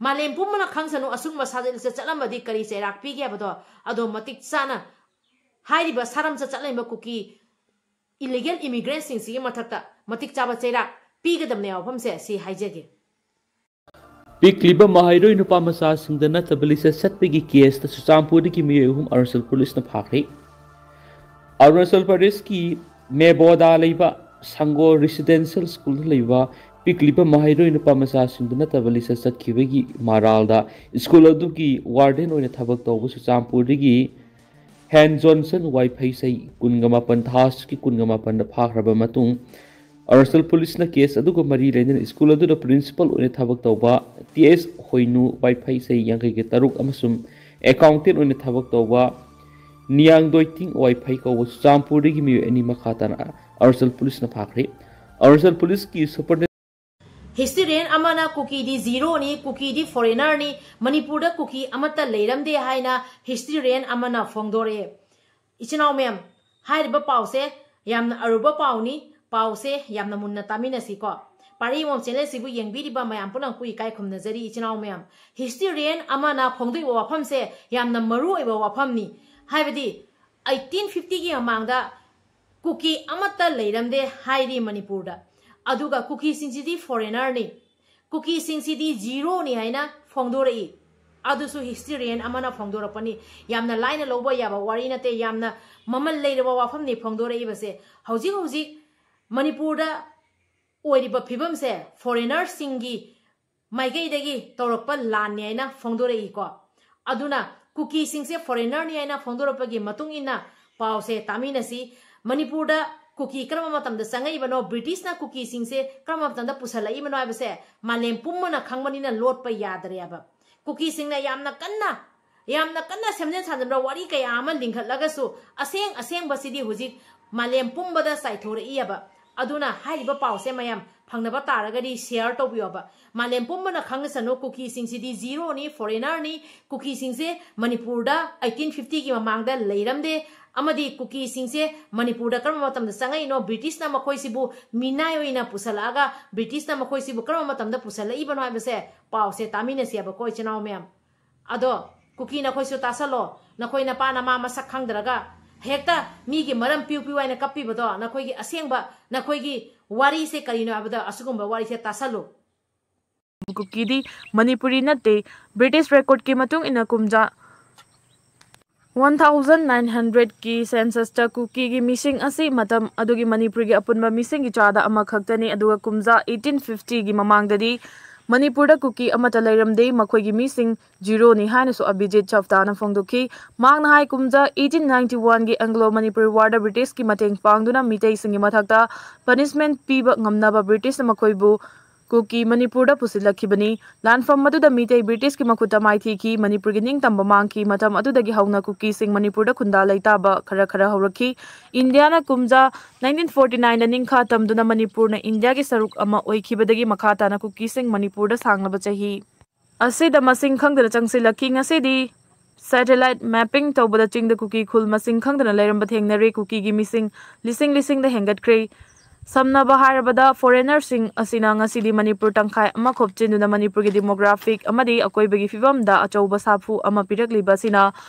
ꯃꯥꯂꯦꯝ ꯄꯨꯝꯕꯅ ꯈꯪꯁꯅꯨ ꯑꯁꯤꯒꯨꯝꯕ ꯁꯥꯖꯠ ꯂꯤꯆꯠ ꯆꯠꯂꯝꯕꯗꯤ ꯀꯔꯤ ꯆꯩꯔꯥꯛ ꯄꯤꯒꯦ ꯍꯥꯏꯕꯗꯣ꯫ ꯑꯗꯣ ꯃꯇꯤꯛ ꯆꯥꯅ ꯍꯥꯏꯔꯤꯕ ꯁꯥꯔꯝꯆꯠ ꯆꯠꯂꯝꯃꯤꯕ ꯀꯨꯀꯤ illegal immigrantꯁꯤꯡꯁꯤꯒꯤ ꯃꯊꯛꯇ ꯃꯇꯤꯛ ꯆꯥꯕ ꯆꯩꯔꯥꯛ ꯄꯤꯒꯗꯕꯅꯦ ꯋꯥꯐꯝꯁꯦ ꯁꯤ ꯍꯥꯏꯖꯒꯦ꯫ ꯄꯤꯛꯂꯤꯕ ꯃꯍꯩꯔꯣꯏ ꯅꯨꯄꯥ ꯃꯆꯥꯁꯤꯡꯗ ꯅꯠꯇꯕ ꯂꯤꯆꯠ ꯆꯠꯄꯒꯤ ꯀꯦꯁꯇ ꯆꯨꯔꯆꯥꯟꯄꯨꯔꯗꯒꯤ ꯃꯤꯑꯣꯏ ꯑꯍꯨꯝ ꯑꯔꯨꯅꯥꯆꯜ ꯄꯨꯂꯤꯁꯅ ꯐꯥꯈ꯭ꯔꯦ꯫ ꯑꯔꯨꯅꯥꯆꯜ ꯄ꯭ꯔꯗꯦꯁꯀꯤ ꯃꯦꯕꯣꯗꯥ ꯂꯩꯕ ꯁꯪꯒꯣ ꯔꯤꯁꯤꯗꯦꯟꯁꯤꯌꯦꯜ ꯁ꯭ꯀꯨꯜꯗ ꯂꯩꯕ ꯄꯤꯛꯂꯤꯕ ꯃꯍꯩꯔꯣꯏ ꯅꯨꯄꯥ ꯃꯆꯥꯁꯤꯡꯗ ꯅꯠꯇꯕ ꯂꯤꯆꯠ ꯆꯠꯈꯤꯕꯒꯤ ꯃꯔꯥꯜꯗ ꯁ꯭ꯀꯨꯜ ꯑꯗꯨꯒꯤ ꯋꯥꯔꯗꯦꯟ ꯑꯣꯏꯅ ꯊꯕꯛ ꯇꯧꯕ ꯆꯨꯔꯆꯥꯟꯄꯨꯔꯗꯒꯤ ꯍꯦꯟ ꯖꯣꯟꯁꯟ ꯋꯥꯏꯐꯩꯁꯩ ꯀꯨꯟꯒ ꯃꯥꯄꯟ, ꯊꯥ ꯑꯁꯤꯒꯤ ꯀꯨꯟꯒ ꯃꯥꯄꯟꯗ ꯐꯥꯈ꯭ꯔꯕ ꯃꯇꯨꯡ, ꯑꯔꯨꯅꯥꯆꯜ ꯄꯨꯂꯤꯁꯅ ꯀꯦꯁ ꯑꯗꯨꯒ ꯃꯔꯤ ꯂꯩꯅꯅ ꯁ꯭ꯀꯨꯜ ꯑꯗꯨꯗ ꯄ꯭ꯔꯤꯟꯁꯤꯄꯥꯜ ꯑꯣꯏꯅ ꯊꯕꯛ ꯇꯧꯕ ꯇꯤ ꯑꯦꯁ ꯍꯣꯏꯅꯨ ꯋꯥꯏꯐꯩꯁꯩ ꯌꯥꯡꯈꯩꯒ ꯇꯔꯨꯛ ꯑꯃꯁꯨꯡ ꯑꯦꯀꯥꯎꯟꯇꯦꯟ ꯑꯣꯏꯅ ꯊꯕꯛ ꯇꯧꯕ ꯅꯤꯌꯥꯡꯗꯣꯏꯇꯤꯡ ꯋꯥꯏꯐꯩ ꯀꯧꯕ ꯆꯨꯔꯆꯥꯟꯄꯨꯔꯗꯒꯤ ꯃꯤꯑꯣꯏ ꯑꯅꯤ ꯃꯈꯥ ꯇꯥꯅ ꯑꯔꯨꯅꯥꯆꯜ ꯄꯨꯂꯤꯁꯅ ꯐꯥꯈ꯭ꯔꯦ꯫ ꯑꯔꯨꯅꯥꯆꯜ ꯄꯨꯂꯤꯁꯀꯤ ꯁꯨꯄꯔ ꯍꯤꯁꯇꯣꯔꯤꯌꯟ ꯑꯃꯅ ꯀꯨꯀꯤꯗꯤ ꯖꯤꯔꯣꯅꯤ, ꯀꯨꯀꯤꯗꯤ ꯐꯣꯔꯦꯅꯔꯅꯤ, ꯃꯅꯤꯄꯨꯔꯗ ꯀꯨꯀꯤ ꯑꯃꯠꯇ ꯂꯩꯔꯝꯗꯦ ꯍꯥꯏꯅ ꯍꯤꯁꯇꯣꯔꯤꯌꯟ ꯑꯃꯅ ꯐꯣꯡꯗꯣꯔꯛꯑꯦ꯫ ꯏꯆꯤꯟ ꯏꯅꯥꯎ ꯃꯌꯥꯝ, ꯍꯥꯏꯔꯤꯕ ꯄꯥꯎꯁꯦ ꯌꯥꯝꯅ ꯑꯔꯨꯕ ꯄꯥꯎꯅꯤ꯫ ꯄꯥꯎꯁꯦ ꯌꯥꯝꯅ ꯃꯨꯟꯅ ꯇꯥꯃꯤꯟꯅꯁꯤꯀꯣ꯫ ꯄꯥꯔꯤ ꯑꯃꯣꯝ ꯆꯦꯅꯦꯜꯁꯤꯕꯨ ꯌꯦꯡꯕꯤꯔꯤꯕ ꯃꯌꯥꯝ ꯄꯨꯝꯅꯃꯛꯄꯨ ꯏꯀꯥꯏ ꯈꯨꯝꯅꯖꯔꯤ ꯏꯆꯤꯟ ꯏꯅꯥꯎ ꯃꯌꯥꯝ꯫ ꯍꯤꯁꯇꯣꯔꯤꯌꯟ ꯑꯃꯅ ꯐꯣꯡꯗꯣꯛꯏꯕ ꯋꯥꯐꯝꯁꯦ ꯌꯥꯝꯅ ꯃꯔꯨ ꯑꯣꯏꯕ ꯋꯥꯐꯝꯅꯤ꯫ ꯍꯥꯏꯕꯗꯤ ꯑꯩꯠꯇꯤꯟ ꯐꯤꯐꯇꯤꯒꯤ ꯃꯃꯥꯡꯗ ꯀꯨꯀꯤ ꯑꯃꯠꯇ ꯂꯩꯔꯝꯗꯦ ꯍꯥꯏꯔꯤ ꯃꯅꯤꯄꯨꯔꯗ꯫ ꯑꯗꯨꯒ ꯀꯨꯀꯤꯁꯤꯡꯁꯤꯗꯤ ꯐꯣꯔꯦꯅꯔꯅꯤ, ꯀꯨꯀꯤꯁꯤꯡꯁꯤꯗꯤ ꯖꯤꯔꯣꯅꯤ ꯍꯥꯏꯅ ꯐꯣꯡꯗꯣꯔꯛꯏ꯫ ꯑꯗꯨꯁꯨ ꯍꯤꯁꯇꯣꯔꯤꯌꯟ ꯑꯃꯅ ꯐꯣꯡꯗꯣꯔꯛꯄꯅꯤ꯫ ꯌꯥꯝꯅ ꯂꯥꯏꯅ ꯂꯧꯕ ꯌꯥꯕ ꯋꯥꯔꯤ ꯅꯠꯇꯦ, ꯌꯥꯝꯅ ꯃꯃꯜ ꯂꯩꯔꯕ ꯋꯥꯐꯝꯅꯤ ꯐꯣꯡꯗꯣꯔꯛꯏꯕꯁꯦ꯫ ꯍꯧꯖꯤꯛ ꯍꯧꯖꯤꯛ ꯃꯅꯤꯄꯨꯔꯗ ꯑꯣꯏꯔꯤꯕ ꯐꯤꯕꯝꯁꯦ ꯐꯣꯔꯦꯅꯔꯁꯤꯡꯒꯤ ꯃꯥꯏꯀꯩꯗꯒꯤ ꯇꯧꯔꯛꯄ ꯂꯥꯟꯅꯤ ꯍꯥꯏꯅ ꯐꯣꯡꯗꯣꯔꯛꯏꯀꯣ꯫ ꯑꯗꯨꯅ ꯀꯨꯀꯤꯁꯤꯡꯁꯦ ꯐꯣꯔꯦꯅꯔꯅꯤ ꯍꯥꯏꯅ ꯐꯣꯡꯗꯣꯔꯛꯄꯒꯤ ꯃꯇꯨꯡ ꯏꯟꯅ ꯄꯥꯎꯁꯦ ꯇꯥꯃꯤꯟꯅꯁꯤ꯫ ꯃꯅꯤꯄꯨꯔꯗ ꯀꯨꯀꯤ ꯀꯔꯝꯕ ꯃꯇꯝꯗ ꯆꯪꯉꯛꯏꯕꯅꯣ, ꯕ꯭ꯔꯤꯇꯤꯁꯅ ꯀꯨꯀꯤꯁꯤꯡꯁꯦ ꯀꯔꯝꯕ ꯃꯇꯝꯗ ꯄꯨꯁꯜꯂꯛꯏꯕꯅꯣ ꯍꯥꯏꯕꯁꯦ ꯃꯥꯂꯦꯝ ꯄꯨꯝꯕꯅ ꯈꯪꯕꯅꯤꯅ ꯂꯣꯠꯄ ꯌꯥꯗ꯭ꯔꯦꯕ꯫ ꯀꯨꯀꯤꯁꯤꯡꯅ ꯌꯥꯝꯅ ꯀꯟꯅ, ꯌꯥꯝꯅ ꯀꯟꯅ ꯁꯦꯝꯖꯤꯟ ꯁꯥꯖꯤꯟꯕ ꯋꯥꯔꯤ ꯀꯌꯥ ꯑꯃ ꯂꯤꯡꯈꯠꯂꯒꯁꯨ ꯑꯁꯦꯡ ꯑꯁꯦꯡꯕꯁꯤꯗꯤ ꯍꯧꯖꯤꯛ ꯃꯥꯂꯦꯝ ꯄꯨꯝꯕꯗ ꯆꯥꯏꯊꯣꯔꯛꯏꯑꯕ꯫ ꯑꯗꯨꯅ ꯍꯥꯏꯔꯤꯕ ꯄꯥꯎꯁꯦ ꯃꯌꯥꯝ ꯐꯪꯅꯕ ꯇꯥꯔꯒꯗꯤ ꯁꯤꯌꯔ ꯇꯧꯕꯤꯌꯣꯕ꯫ ꯃꯥꯂꯦꯝ ꯄꯨꯝꯕꯅ ꯈꯪꯁꯅꯨ, ꯀꯨꯀꯤꯁꯤꯡꯁꯤꯗꯤ ꯖꯤꯔꯣꯅꯤ, ꯐꯣꯔꯦꯅꯔꯅꯤ, ꯀꯨꯀꯤꯁꯤꯡꯁꯦ ꯃꯅꯤꯄꯨꯔꯗ ꯑꯩꯠꯇꯤꯟ ꯐꯤꯐꯇꯤꯒꯤ ꯃꯃꯥꯡꯗ ꯂꯩꯔꯝꯗꯦ, ꯑꯃꯗꯤ ꯀꯨꯀꯤꯁꯤꯡꯁꯦ ꯃꯅꯤꯄꯨꯔꯗ ꯀꯔꯝꯕ ꯃꯇꯝꯗ ꯆꯪꯉꯛꯏꯅꯣ, ꯕ꯭ꯔꯤꯇꯤꯁꯅ ꯃꯈꯣꯏꯁꯤꯕꯨ ꯃꯤꯅꯥꯏ ꯑꯣꯏꯅ ꯄꯨꯁꯜꯂꯛꯑꯒ ꯕ꯭ꯔꯤꯇꯤꯁꯅ ꯃꯈꯣꯏꯁꯤꯕꯨ ꯀꯔꯝꯕ ꯃꯇꯝꯗ ꯄꯨꯁꯜꯂꯛꯏꯕꯅꯣ ꯍꯥꯏꯕꯁꯦ ꯄꯥꯎꯁꯦ ꯇꯥꯃꯤꯟꯅꯁꯦꯕꯀꯣ ꯏꯆꯤꯟ ꯏꯅꯥꯎ ꯃꯌꯥꯝ꯫ ꯑꯗꯣ ꯀꯨꯀꯤ ꯅꯈꯣꯏꯁꯨ ꯇꯥꯁꯜꯂꯣ, ꯅꯈꯣꯏ ꯅꯄꯥ ꯅꯃꯥ ꯃꯁꯛ ꯈꯪꯗ꯭ꯔꯒ ꯍꯦꯛꯇ ꯃꯤꯒꯤ ꯃꯔꯝ ꯄꯤꯌꯨ ꯄꯤꯌꯨ ꯍꯥꯏꯅ ꯀꯞꯄꯤꯕꯗꯣ, ꯅꯈꯣꯏꯒꯤ ꯑꯁꯦꯡꯕ ꯅꯈꯣꯏꯒꯤ ꯋꯥꯔꯤꯁꯦ ꯀꯔꯤꯅꯣ ꯍꯥꯏꯕꯗꯣ ꯑꯁꯤꯒꯨꯝꯕ ꯋꯥꯔꯤꯁꯦ ꯇꯥꯁꯜꯂꯨ꯫ ꯀꯨꯀꯤꯗꯤ ꯃꯅꯤꯄꯨꯔꯤ ꯅꯠꯇꯦ꯫ ꯕ꯭ꯔꯤꯇꯤꯁ ꯔꯦꯀꯣꯔꯗꯀꯤ ꯃꯇꯨꯡ ꯏꯟꯅ ꯀꯨꯝꯖꯥ ꯋꯥꯟ ꯊꯥꯎꯖꯟ ꯅꯥꯏꯟ ꯍꯟꯗ꯭ꯔꯦꯗꯀꯤ ꯁꯦꯟꯁꯁꯇ ꯀꯨꯀꯤꯒꯤ ꯃꯤꯁꯤꯡ ꯑꯁꯤ ꯃꯇꯝ ꯑꯗꯨꯒꯤ ꯃꯅꯤꯄꯨꯔꯒꯤ ꯑꯄꯨꯟꯕ ꯃꯤꯁꯤꯡꯒꯤ ꯆꯥꯗ ꯑꯃꯈꯛꯇꯅꯤ, ꯑꯗꯨꯒ ꯀꯨꯝꯖꯥ ꯑꯩꯠꯇꯤꯟ ꯐꯤꯐꯇꯤꯒꯤ ꯃꯃꯥꯡꯗꯗꯤ ꯃꯅꯤꯄꯨꯔꯗ ꯀꯨꯀꯤ ꯑꯃꯠꯇ ꯂꯩꯔꯝꯗꯦ, ꯃꯈꯣꯏꯒꯤ ꯃꯤꯁꯤꯡ ꯖꯤꯔꯣꯅꯤ ꯍꯥꯏꯅꯁꯨ ꯑꯕꯤꯖꯤꯠ ꯆꯞꯇꯥꯅ ꯐꯣꯡꯗꯣꯛꯈꯤ꯫ ꯃꯍꯥꯛꯅ ꯍꯥꯏ, ꯀꯨꯝꯖꯥ ꯑꯩꯠꯇꯤꯟ ꯅꯥꯏꯟꯇꯤ ꯋꯥꯟꯒꯤ ꯑꯦꯡꯒ꯭ꯂꯣ ꯃꯅꯤꯄꯨꯔꯤ ꯋꯥꯔꯗ ꯕ꯭ꯔꯤꯇꯤꯁꯀꯤ ꯃꯇꯦꯡ ꯄꯥꯡꯗꯨꯅ ꯃꯤꯇꯩꯁꯤꯡꯒꯤ ꯃꯊꯛꯇ ꯄꯅꯤꯁꯃꯦꯟ ꯄꯤꯕ ꯉꯝꯅꯕ ꯕ꯭ꯔꯤꯇꯤꯁꯅ ꯃꯈꯣꯏꯕꯨ ꯀꯨꯀꯤ ꯃꯅꯤꯄꯨꯔꯗ ꯄꯨꯁꯤꯜꯂꯛꯈꯤꯕꯅꯤ꯫ ꯂꯥꯟꯐꯝ ꯑꯗꯨꯗ ꯃꯤꯇꯩ ꯕ꯭ꯔꯤꯇꯤꯁꯀꯤ ꯃꯈꯨꯠꯇ ꯃꯥꯏꯊꯤꯈꯤ꯫ ꯃꯅꯤꯄꯨꯔꯒꯤ ꯅꯤꯡꯇꯝꯕ ꯃꯥꯡꯈꯤ꯫ ꯃꯇꯝ ꯑꯗꯨꯗꯒꯤ ꯍꯧꯅ ꯀꯨꯀꯤꯁꯤꯡ ꯃꯅꯤꯄꯨꯔꯗ ꯈꯨꯟꯗꯥ ꯂꯩꯇꯥꯕ ꯈꯔ ꯈꯔ ꯍꯧꯔꯛꯈꯤ꯫ ꯏꯟꯗꯤꯌꯥꯅ ꯀꯨꯝꯖꯥ nineteen forty nineꯗ ꯅꯤꯡꯈꯥ ꯇꯝꯗꯨꯅ ꯃꯅꯤꯄꯨꯔꯅ ꯏꯟꯗꯤꯌꯥꯒꯤ ꯁꯔꯨꯛ ꯑꯃ ꯑꯣꯏꯈꯤꯕꯗꯒꯤ ꯃꯈꯥ ꯇꯥꯅ ꯀꯨꯀꯤꯁꯤꯡ ꯃꯅꯤꯄꯨꯔꯗ ꯁꯥꯡꯂꯕ ꯆꯍꯤ ꯑꯁꯤꯗ ꯃꯁꯤꯡ ꯈꯪꯗꯅ ꯆꯪꯁꯤꯜꯂꯛꯈꯤ꯫ ꯉꯁꯤꯗꯤ satellite mapping ꯇꯧꯕꯗ ꯆꯤꯡꯗ ꯀꯨꯀꯤ ꯈꯨꯜ ꯃꯁꯤꯡ ꯈꯪꯗꯅ ꯂꯩꯔꯝꯕ ꯊꯦꯡꯅꯔꯦ꯫ ꯀꯨꯀꯤꯒꯤ ꯃꯤꯁꯤꯡ ꯂꯤꯁꯤꯡ ꯂꯤꯁꯤꯡꯗ ꯍꯦꯟꯒꯠꯈ꯭ꯔꯦ꯫ ꯁꯝꯅꯕ ꯍꯥꯏꯔꯕꯗ, ꯐꯣꯔꯦꯅꯔꯁꯤꯡ ꯑꯁꯤꯅ ꯉꯁꯤꯗꯤ ꯃꯅꯤꯄꯨꯔ ꯇꯪꯈꯥꯏ ꯑꯃ ꯈꯣꯞꯆꯤꯟꯗꯨꯅ ꯃꯅꯤꯄꯨꯔꯒꯤ ꯗꯤꯃꯣꯒ꯭ꯔꯥꯐꯤꯛ ꯑꯃꯗꯤ ꯑꯀꯣꯏꯕꯒꯤ ꯐꯤꯕꯝꯗ ꯑꯆꯧꯕ ꯁꯥꯐꯨ ꯑꯃ ꯄꯤꯔꯛꯂꯤꯕ ꯑꯁꯤꯅ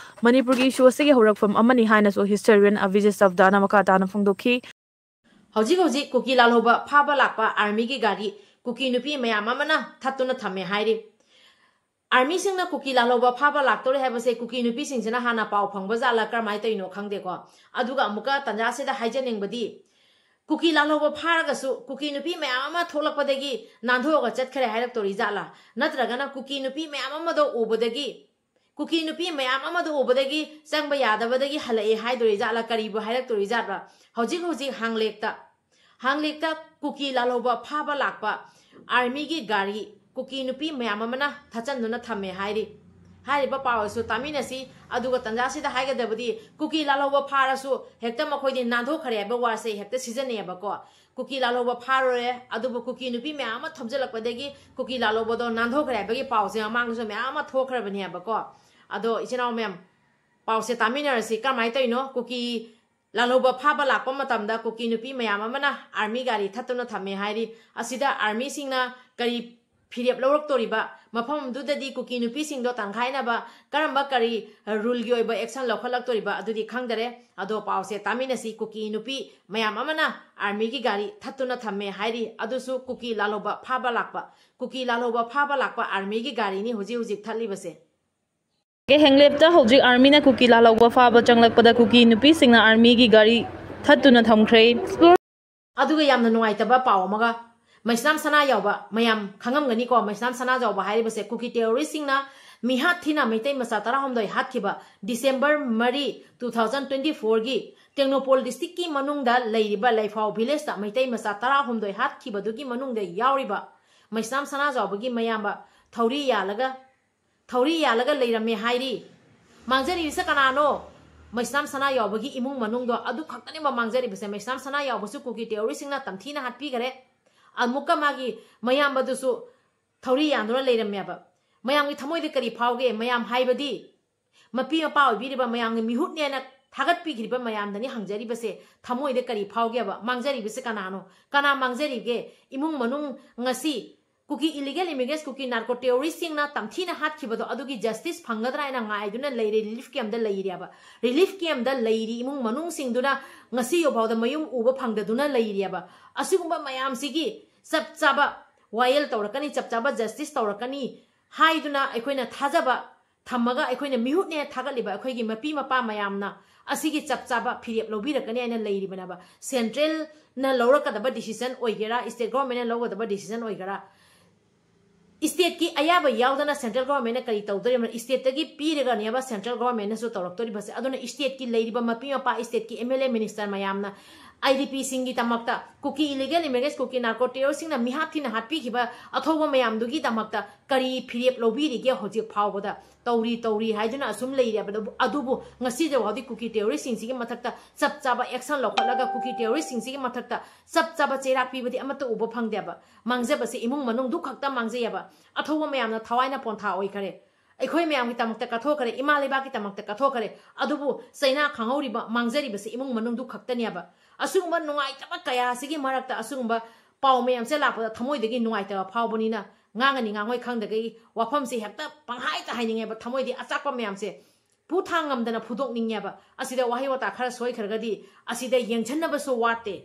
ꯃꯅꯤꯄꯨꯔꯒꯤ ꯏꯁꯨ ꯑꯁꯤꯒꯤ ꯍꯧꯔꯛꯐꯝ ꯑꯃꯅꯤ ꯍꯥꯏꯅꯁꯨ ꯍꯤꯁꯇꯣꯔꯤꯌꯟ ꯑꯚꯤꯖꯤꯠ ꯁꯕꯗꯥꯅ ꯃꯈꯥ ꯇꯥꯅ ꯐꯣꯡꯗꯣꯛꯈꯤ꯫ ꯍꯧꯖꯤꯛ ꯍꯧꯖꯤꯛ ꯀꯨꯀꯤ ꯂꯥꯜꯍꯧꯕ ꯐꯥꯕ ꯂꯥꯛꯄ ꯑꯥꯔꯃꯤꯒꯤ ꯒꯥꯔꯤ ꯀꯨꯀꯤ ꯅꯨꯄꯤ ꯃꯌꯥꯝ ꯑꯃꯅ ꯊꯠꯇꯨꯅ ꯊꯝꯃꯦ ꯍꯥꯏꯔꯤ꯫ ꯑꯥꯔꯃꯤꯁꯤꯡꯅ ꯀꯨꯀꯤ ꯂꯥꯜꯍꯧꯕ ꯐꯥꯕ ꯂꯥꯛꯇꯧꯔꯦ ꯍꯥꯏꯕꯁꯦ ꯀꯨꯀꯤ ꯅꯨꯄꯤꯁꯤꯡꯁꯤꯅ ꯍꯥꯟꯅ ꯄꯥꯎ ꯐꯪꯕ ꯖꯥꯠꯂ, ꯀꯔꯝꯍꯥꯏꯅ ꯇꯧꯔꯤꯅꯣ ꯈꯪꯗꯦꯀꯣ꯫ ꯑꯗꯨꯒ ꯑꯃꯨꯛꯀ ꯇꯟꯖꯥꯁꯤꯗ ꯍꯥꯏꯖꯅꯤꯡꯕꯗꯤ, ꯀꯨꯀꯤ ꯂꯥꯜꯍꯧꯕ ꯐꯥꯔꯒꯁꯨ ꯀꯨꯀꯤ ꯅꯨꯄꯤ ꯃꯌꯥꯝ ꯑꯃ ꯊꯣꯛꯂꯛꯄꯗꯒꯤ ꯅꯥꯟꯊꯣꯛꯑꯒ ꯆꯠꯈ꯭ꯔꯦ ꯍꯥꯏꯔꯛꯇꯧꯔꯤ ꯖꯥꯠꯂꯥ, ꯅꯠꯇ꯭ꯔꯒꯅ ꯀꯨꯀꯤ ꯅꯨꯄꯤ ꯃꯌꯥꯝ ꯑꯃꯗꯣ ꯎꯕꯗꯒꯤ, ꯀꯨꯀꯤ ꯅꯨꯄꯤ ꯃꯌꯥꯝ ꯑꯃꯗꯣ ꯎꯕꯗꯒꯤ ꯆꯪꯕ ꯌꯥꯗꯕꯗꯒꯤ ꯍꯜꯂꯛꯑꯦ ꯍꯥꯏꯗꯣꯔꯤ ꯖꯥꯠꯂꯥ, ꯀꯔꯤꯕꯨ ꯍꯥꯏꯔꯛꯇꯣꯔꯤ ꯖꯥꯠꯂꯥ? ꯍꯧꯖꯤꯛ ꯍꯧꯖꯤꯛ ꯍꯥꯡꯂꯦꯛꯇ, ꯍꯥꯡꯂꯦꯛꯇ ꯀꯨꯀꯤ ꯂꯥꯜꯍꯧꯕ ꯐꯥꯕ ꯂꯥꯛꯄ ꯑꯥꯔꯃꯤꯒꯤ ꯒꯥꯔꯤ ꯀꯨꯀꯤ ꯅꯨꯄꯤ ꯃꯌꯥꯝ ꯑꯃꯅ ꯊꯠꯆꯟꯗꯨꯅ ꯊꯝꯃꯦ ꯍꯥꯏꯔꯤ꯫ ꯍꯥꯏꯔꯤꯕ ꯄꯥꯎ ꯑꯁꯤꯁꯨ ꯇꯥꯃꯤꯟꯅꯁꯤ꯫ ꯑꯗꯨꯒ ꯇꯟꯖꯥꯁꯤꯗ ꯍꯥꯏꯒꯗꯕꯗꯤ, ꯀꯨꯀꯤ ꯂꯥꯜꯍꯧꯕ ꯐꯥꯔꯁꯨ ꯍꯦꯛꯇ ꯃꯈꯣꯏꯗꯤ ꯅꯥꯟꯊꯣꯛꯈ꯭ꯔꯦ ꯍꯥꯏꯕ ꯋꯥꯁꯦ ꯍꯦꯛꯇ ꯁꯤꯖꯤꯟꯅꯩꯌꯦꯕꯀꯣ꯫ ꯀꯨꯀꯤ ꯂꯥꯜꯍꯧꯕ ꯐꯥꯔꯨꯔꯦ, ꯑꯗꯨꯕꯨ ꯀꯨꯀꯤ ꯅꯨꯄꯤ ꯃꯌꯥꯝ ꯑꯃ ꯊꯣꯝꯖꯤꯜꯂꯛꯄꯗꯒꯤ ꯀꯨꯀꯤ ꯂꯥꯜꯍꯧꯕꯗꯣ ꯅꯥꯟꯊꯣꯛꯈ꯭ꯔꯦ ꯍꯥꯏꯕꯒꯤ ꯄꯥꯎꯁꯦ ꯃꯃꯥꯡꯗꯁꯨ ꯃꯌꯥꯝ ꯑꯃ ꯊꯣꯛꯈ꯭ꯔꯕꯅꯦꯕꯀꯣ꯫ ꯑꯗꯣ ꯏꯆꯤꯟ ꯏꯅꯥꯎ ꯃꯌꯥꯝ, ꯄꯥꯎꯁꯦ ꯇꯥꯃꯤꯟꯅꯔꯁꯤ꯫ ꯀꯔꯝꯍꯥꯏꯅ ꯇꯧꯔꯤꯅꯣ? ꯀꯨꯀꯤ ꯂꯥꯜꯍꯧꯕ ꯐꯥꯕ ꯂꯥꯛꯄ ꯃꯇꯝꯗ ꯀꯨꯀꯤ ꯅꯨꯄꯤ ꯃꯌꯥꯝ ꯑꯃꯅ ꯑꯥꯔꯃꯤ ꯒꯥꯔꯤ ꯊꯠꯇꯨꯅ ꯊꯝꯃꯦ ꯍꯥꯏꯔꯤ꯫ ꯑꯁꯤꯗ ꯑꯥꯔꯃꯤꯁꯤꯡꯅ ꯀꯔꯤ ꯐꯤꯔꯦꯞ ꯂꯧꯔꯛꯇꯣꯔꯤꯕ, ꯃꯐꯝꯗꯨꯗꯗꯤ ꯀꯨꯀꯤ ꯅꯨꯄꯤꯁꯤꯡꯗꯣ ꯇꯪꯈꯥꯏꯅꯕ ꯀꯔꯝꯕ ꯀꯔꯤ ꯔꯨꯜꯒꯤ ꯑꯣꯏꯕ ꯑꯦꯛꯁꯟ ꯂꯧꯈꯠꯂꯛꯇꯣꯔꯤꯕ ꯑꯗꯨꯗꯤ ꯈꯪꯗꯔꯦ꯫ ꯑꯗꯣ ꯄꯥꯎꯁꯦ ꯇꯥꯃꯤꯟꯅꯁꯤ꯫ ꯀꯨꯀꯤ ꯅꯨꯄꯤ ꯃꯌꯥꯝ ꯑꯃꯅ ꯑꯥꯔꯃꯤꯒꯤ ꯒꯥꯔꯤ ꯊꯠꯇꯨꯅ ꯊꯝꯃꯦ ꯍꯥꯏꯔꯤ꯫ ꯑꯗꯨꯁꯨ ꯀꯨꯀꯤ ꯂꯥꯜꯍꯧꯕ ꯐꯥꯕ ꯂꯥꯛꯄ, ꯀꯨꯀꯤ ꯂꯥꯜꯍꯧꯕ ꯐꯥꯕ ꯂꯥꯛꯄ ꯑꯥꯔꯃꯤꯒꯤ ꯒꯥꯔꯤꯅꯤ ꯍꯧꯖꯤꯛ ꯍꯧꯖꯤꯛ ꯊꯠꯂꯤꯕꯁꯦ꯫ ꯍꯦꯡꯂꯦꯞꯇ ꯍꯧꯖꯤꯛ ꯑꯥꯔꯃꯤꯅ ꯀꯨꯀꯤ ꯂꯥꯜꯍꯧꯕ ꯐꯥꯕ ꯆꯪꯂꯛꯄꯗ ꯀꯨꯀꯤ ꯅꯨꯄꯤꯁꯤꯡꯅ ꯑꯥꯔꯃꯤꯒꯤ ꯒꯥꯔꯤ ꯊꯠꯇꯨꯅ ꯊꯝꯈ꯭ꯔꯦ꯫ ꯑꯗꯨꯒ ꯌꯥꯝꯅ ꯅꯨꯡꯉꯥꯏꯇꯕ ꯄꯥꯎ ꯑꯃꯒ, ꯃꯩꯁꯅꯥꯝ ꯁꯅꯥ ꯌꯥꯎꯕ, ꯃꯌꯥꯝ ꯈꯪꯉꯝꯒꯅꯤꯀꯣ, ꯃꯩꯁꯅꯥꯝ ꯁꯅꯥ ꯌꯥꯎꯕ ꯍꯥꯏꯔꯤꯕꯁꯦ ꯀꯨꯀꯤ ꯇꯦꯔꯣꯔꯤꯁꯁꯤꯡꯅ ꯃꯤꯍꯥꯠ ꯊꯤꯅ ꯃꯩꯇꯩ ꯃꯆꯥ ꯇꯔꯥꯍꯨꯝꯗꯣꯏ ꯍꯥꯠꯈꯤꯕ ꯗꯤꯁꯦꯝꯕꯔ ꯃꯔꯤ, two thousand twenty fourꯒꯤ ꯇꯦꯡꯅꯧꯄꯜ ꯗꯤꯁꯇ꯭ꯔꯤꯛꯀꯤ ꯃꯅꯨꯡꯗ ꯂꯩꯔꯤꯕ ꯂꯩꯐꯥꯎ ꯚꯤꯂꯦꯖꯇ ꯃꯩꯇꯩ ꯃꯆꯥ ꯇꯔꯥꯍꯨꯝꯗꯣꯏ ꯍꯥꯠꯈꯤꯕꯗꯨꯒꯤ ꯃꯅꯨꯡꯗ ꯌꯥꯎꯔꯤꯕ ꯃꯩꯁꯅꯥꯝ ꯁꯅꯥꯖꯥꯎꯕꯒꯤ ꯃꯌꯥꯝꯕ ꯊꯧꯔꯤ ꯌꯥꯜꯂꯒ, ꯊꯧꯔꯤ ꯌꯥꯜꯂꯒ ꯂꯩꯔꯝꯃꯦ ꯍꯥꯏꯔꯤ꯫ ꯃꯥꯡꯖꯔꯤꯕꯁꯦ ꯀꯅꯥꯅꯣ? ꯃꯩꯁꯅꯥꯝ ꯁꯅꯥꯖꯥꯎꯕꯒꯤ ꯏꯃꯨꯡ ꯃꯅꯨꯡꯗꯣ ꯑꯗꯨ ꯈꯛꯇꯅꯦꯕ ꯃꯥꯡꯖꯔꯤꯕꯁꯦ꯫ ꯃꯩꯁꯅꯥꯝ ꯁꯅꯥꯖꯥꯎꯕꯁꯨ ꯀꯨꯀꯤ terroristꯁꯤꯡꯅ ꯇꯝꯊꯤꯅ ꯍꯥꯠꯄꯤꯈꯔꯦ꯫ ꯑꯃꯨꯛꯀ ꯃꯥꯒꯤ ꯃꯌꯥꯝꯕꯗꯨꯁꯨ ꯊꯧꯔꯤ ꯌꯥꯟꯗꯨꯅ ꯂꯩꯔꯝꯃꯦꯕ꯫ ꯃꯌꯥꯝꯒꯤ ꯊꯃꯣꯏꯗ ꯀꯔꯤ ꯐꯥꯎꯒꯦ? ꯃꯌꯥꯝ ꯍꯥꯏꯕꯗꯤ ꯃꯄꯤ ꯃꯄꯥ ꯑꯣꯏꯕꯤꯔꯤꯕ ꯃꯌꯥꯝꯒꯤ ꯃꯤꯍꯨꯠꯅꯦꯅ ꯊꯥꯒꯠꯄꯤꯈꯤꯕ ꯃꯌꯥꯝꯗꯅꯤ ꯍꯪꯖꯔꯤꯕꯁꯦ꯫ ꯊꯃꯣꯏꯗ ꯀꯔꯤ ꯐꯥꯎꯒꯦꯕ? ꯃꯥꯡꯖꯔꯤꯕꯁꯦ ꯀꯅꯥꯅꯣ? ꯀꯅꯥ ꯃꯥꯡꯖꯔꯤꯒꯦ? ꯏꯃꯨꯡ ꯃꯅꯨꯡ ꯉꯁꯤ ꯀꯨꯀꯤ illegal immigrants, ꯀꯨꯀꯤ narco terroristꯁꯤꯡꯅ ꯇꯝꯊꯤꯅ ꯍꯥꯠꯈꯤꯕꯗꯣ, ꯑꯗꯨꯒꯤ justice ꯐꯪꯒꯗ꯭ꯔꯥ ꯍꯥꯏꯅ ꯉꯥꯏꯗꯨꯅ ꯂꯩꯔꯦ꯫ Relief campꯗ ꯂꯩꯔꯦꯕ꯫ Relief campꯗ ꯂꯩꯔꯤ ꯏꯃꯨꯡ ꯃꯅꯨꯡꯁꯤꯡꯗꯨꯅ ꯉꯁꯤ ꯌꯧꯐꯥꯎꯗ ꯃꯌꯨꯝ ꯎꯕ ꯐꯪꯗꯗꯨꯅ ꯂꯩꯔꯦꯕ꯫ ꯑꯁꯤꯒꯨꯝꯕ ꯃꯌꯥꯝꯁꯤꯒꯤ ꯆꯞ ꯆꯥꯕ ꯋꯥꯌꯦꯜ ꯇꯧꯔꯛꯀꯅꯤ, ꯆꯞ ꯆꯥꯕ justice ꯇꯧꯔꯛꯀꯅꯤ ꯍꯥꯏꯗꯨꯅ ꯑꯩꯈꯣꯏꯅ ꯊꯥꯖꯕ ꯊꯝꯃꯒ, ꯑꯩꯈꯣꯏꯅ ꯃꯤꯍꯨꯠꯅꯦ ꯊꯥꯒꯠꯂꯤꯕ ꯑꯩꯈꯣꯏꯒꯤ ꯃꯄꯤ ꯃꯄꯥ ꯃꯌꯥꯝꯅ ꯑꯁꯤꯒꯤ ꯆꯞ ꯆꯥꯕ ꯐꯤꯔꯦꯞ ꯂꯧꯕꯤꯔꯛꯀꯅꯤ ꯍꯥꯏꯅ ꯂꯩꯔꯤꯕꯅꯦꯕ꯫ Centralꯅ ꯂꯧꯔꯛꯀꯗꯕ decision ꯑꯣꯏꯒꯦꯔꯥ, state governmentꯅ ꯂꯧꯒꯗꯕ decision ꯑꯣꯏꯒꯦꯔꯥ, stateꯀꯤ ꯑꯌꯥꯕ ꯌꯥꯎꯗꯅ central governmentꯅ ꯀꯔꯤ ꯇꯧꯗꯣꯔꯤꯕꯅꯣ? Stateꯇꯒꯤ ꯄꯤꯔꯒꯅꯦꯕ central governmentꯅꯁꯨ ꯇꯧꯔꯛꯇꯣꯔꯤꯕꯁꯦ꯫ ꯑꯗꯨꯅ stateꯀꯤ ꯂꯩꯔꯤꯕ ꯃꯄꯤ ꯃꯄꯥ, stateꯀꯤ MLA minister ꯃꯌꯥꯝꯅ IDPꯁꯤꯡꯒꯤꯗꯃꯛꯇ, ꯀꯨꯀꯤ illegal immigrants, ꯀꯨꯀꯤ narco terroristꯁꯤꯡꯅ ꯃꯤꯍꯥꯠ ꯊꯤꯅ ꯍꯥꯠꯄꯤꯈꯤꯕ ꯑꯊꯧꯕ ꯃꯌꯥꯝꯗꯨꯒꯤꯗꯃꯛꯇ ꯀꯔꯤ ꯐꯤꯔꯦꯞ ꯂꯧꯕꯤꯔꯤꯒꯦ ꯍꯧꯖꯤꯛ ꯐꯥꯎꯕꯗ? ꯇꯧꯔꯤ ꯇꯧꯔꯤ ꯍꯥꯏꯗꯨꯅ ꯑꯁꯨꯝ ꯂꯩꯔꯦꯕ꯫ ꯑꯗꯨꯕꯨ, ꯑꯗꯨꯕꯨ ꯉꯁꯤꯗ ꯐꯥꯎꯗꯤ ꯀꯨꯀꯤ terroristꯁꯤꯡꯁꯤꯒꯤ ꯃꯊꯛꯇ ꯆꯞ ꯆꯥꯕ action ꯂꯧꯈꯠꯂꯒ ꯀꯨꯀꯤ terroristꯁꯤꯡꯁꯤꯒꯤ ꯃꯊꯛꯇ ꯆꯞ ꯆꯥꯕ ꯆꯩꯔꯥꯛ ꯄꯤꯕꯗꯤ ꯑꯃꯠꯇ ꯎꯕ ꯐꯪꯗꯦꯕ꯫ ꯃꯥꯡꯖꯕꯁꯦ ꯏꯃꯨꯡ ꯃꯅꯨꯡꯗꯨ ꯈꯛꯇ ꯃꯥꯡꯖꯩꯑꯕ꯫ ꯑꯊꯧꯕ ꯃꯌꯥꯝꯅ ꯊꯋꯥꯏꯅ ꯄꯣꯟꯊꯥ ꯑꯣꯏꯈꯔꯦ꯫ ꯑꯩꯈꯣꯏ ꯃꯌꯥꯝꯒꯤꯗꯃꯛꯇ ꯀꯠꯊꯣꯛꯈ꯭ꯔꯦ, ꯏꯃꯥ ꯂꯩꯕꯥꯛꯀꯤꯗꯃꯛꯇ ꯀꯠꯊꯣꯛꯈ꯭ꯔꯦ꯫ ꯑꯗꯨꯕꯨ ꯆꯩꯅꯥ ꯈꯪꯍꯧꯔꯤꯕ, ꯃꯥꯡꯖꯔꯤꯕꯁꯤ ꯏꯃꯨꯡ ꯃꯅꯨꯡꯗꯨ ꯈꯛꯇꯅꯦꯕ꯫ ꯑꯁꯤꯒꯨꯝꯕ ꯅꯨꯡꯉꯥꯏꯇꯕ ꯀꯌꯥ ꯑꯁꯤꯒꯤ ꯃꯔꯛꯇ ꯑꯁꯤꯒꯨꯝꯕ ꯄꯥꯎ ꯃꯌꯥꯝꯁꯦ ꯂꯥꯛꯄꯗ ꯊꯃꯣꯏꯗꯒꯤ ꯅꯨꯡꯉꯥꯏꯇꯕ ꯐꯥꯎꯕꯅꯤꯅ, ꯉꯥꯡꯉꯅꯤ ꯉꯥꯡꯉꯣꯏ ꯈꯪꯗꯒꯩ ꯋꯥꯐꯝꯁꯦ ꯍꯦꯛꯇ ꯄꯪꯍꯥꯏꯗ ꯍꯥꯏꯅꯤꯡꯉꯦꯕ꯫ ꯊꯃꯣꯏꯗꯤ ꯑꯆꯥꯛꯄ ꯃꯌꯥꯝꯁꯦ ꯄꯨ ꯊꯥꯡ ꯉꯝꯗꯅ ꯐꯨꯗꯣꯛꯅꯤꯡꯉꯦꯕ꯫ ꯑꯁꯤꯗ ꯋꯥꯍꯩ ꯋꯥꯇꯥ ꯈꯔ ꯁꯣꯏꯈ꯭ꯔꯒꯗꯤ ꯑꯁꯤꯗ ꯌꯦꯡꯁꯤꯟꯅꯕꯁꯨ ꯋꯥꯠꯇꯦ꯫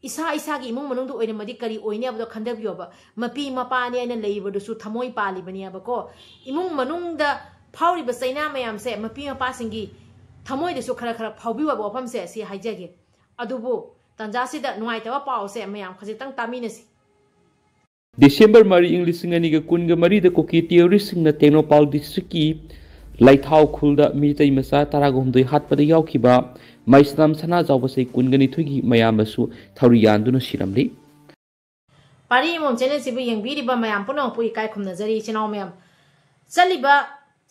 ꯏꯁꯥ ꯏꯁꯥꯒꯤ ꯏꯃꯨꯡ ꯃꯅꯨꯡꯗ ꯑꯣꯏꯔꯝꯃꯗꯤ ꯀꯔꯤ ꯑꯣꯏꯅꯤ ꯍꯥꯏꯕꯗꯣ ꯈꯟꯊꯕꯤꯌꯣꯕ꯫ ꯃꯄꯤ ꯃꯄꯥꯅꯤ ꯍꯥꯏꯅ ꯂꯩꯔꯤꯕꯗꯨꯁꯨ ꯊꯃꯣꯏ ꯄꯥꯜꯂꯤꯕꯅꯦꯕꯀꯣ꯫ ꯏꯃꯨꯡ ꯃꯅꯨꯡꯗ ꯐꯥꯎꯔꯤꯕ ꯆꯩꯅꯥ ꯃꯌꯥꯝꯁꯦ ꯃꯄꯤ ꯃꯄꯥꯁꯤꯡꯒꯤ ꯊꯃꯣꯏꯗꯁꯨ ꯈꯔ ꯈꯔ ꯐꯥꯎꯕꯤꯌꯣꯕ ꯋꯥꯐꯝꯁꯦ ꯁꯤ ꯍꯥꯏꯖꯒꯦ꯫ ꯑꯗꯨꯕꯨ ꯇꯥꯟꯖꯥꯁꯤꯗ ꯅꯨꯡꯉꯥꯏꯇꯕ ꯄꯥꯎꯁꯦ ꯃꯌꯥꯝ ꯈꯖꯤꯛꯇꯪ ꯇꯥꯃꯤꯟꯅꯁꯤ꯫ ꯗꯤꯁꯦꯝꯕꯔ ꯃꯔꯤ, ꯏꯪ ꯂꯤꯁꯤꯡ ꯑꯅꯤꯒ ꯀꯨꯟꯒ ꯃꯔꯤꯗ ꯀꯨꯀꯤ terroristꯁꯤꯡꯅ ꯇꯦꯡꯅꯧꯄꯥꯜ districtꯀꯤ ꯂꯩꯊꯥꯎ ꯈꯨꯜꯗ ꯃꯤꯇꯩ ꯃꯆꯥ ꯇꯔꯥꯒ ꯍꯨꯝꯗꯣꯏ ꯍꯥꯠꯄꯗ ꯌꯥꯎꯈꯤꯕ ꯃꯩꯁꯅꯥꯝ ꯁꯅꯥꯖꯥꯎꯕ ꯆꯍꯤ ꯀꯨꯟꯒ ꯅꯤꯊꯣꯏꯒꯤ ꯃꯌꯥꯝꯕꯁꯨ ꯊꯧꯔꯤ ꯌꯥꯟꯗꯨꯅ ꯁꯤꯔꯝꯂꯤ꯫ ꯄꯥꯔꯤ ꯑꯃꯃꯝ ꯆꯦꯅꯦꯜꯁꯤꯕꯨ ꯌꯦꯡꯕꯤꯔꯤꯕ ꯃꯌꯥꯝ ꯄꯨꯝꯅꯃꯛꯄꯨ ꯏꯀꯥꯏ ꯈꯨꯝꯅꯖꯔꯤ, ꯏꯆꯤꯟ ꯏꯅꯥꯎ ꯃꯌꯥꯝ꯫ ꯆꯠꯂꯤꯕ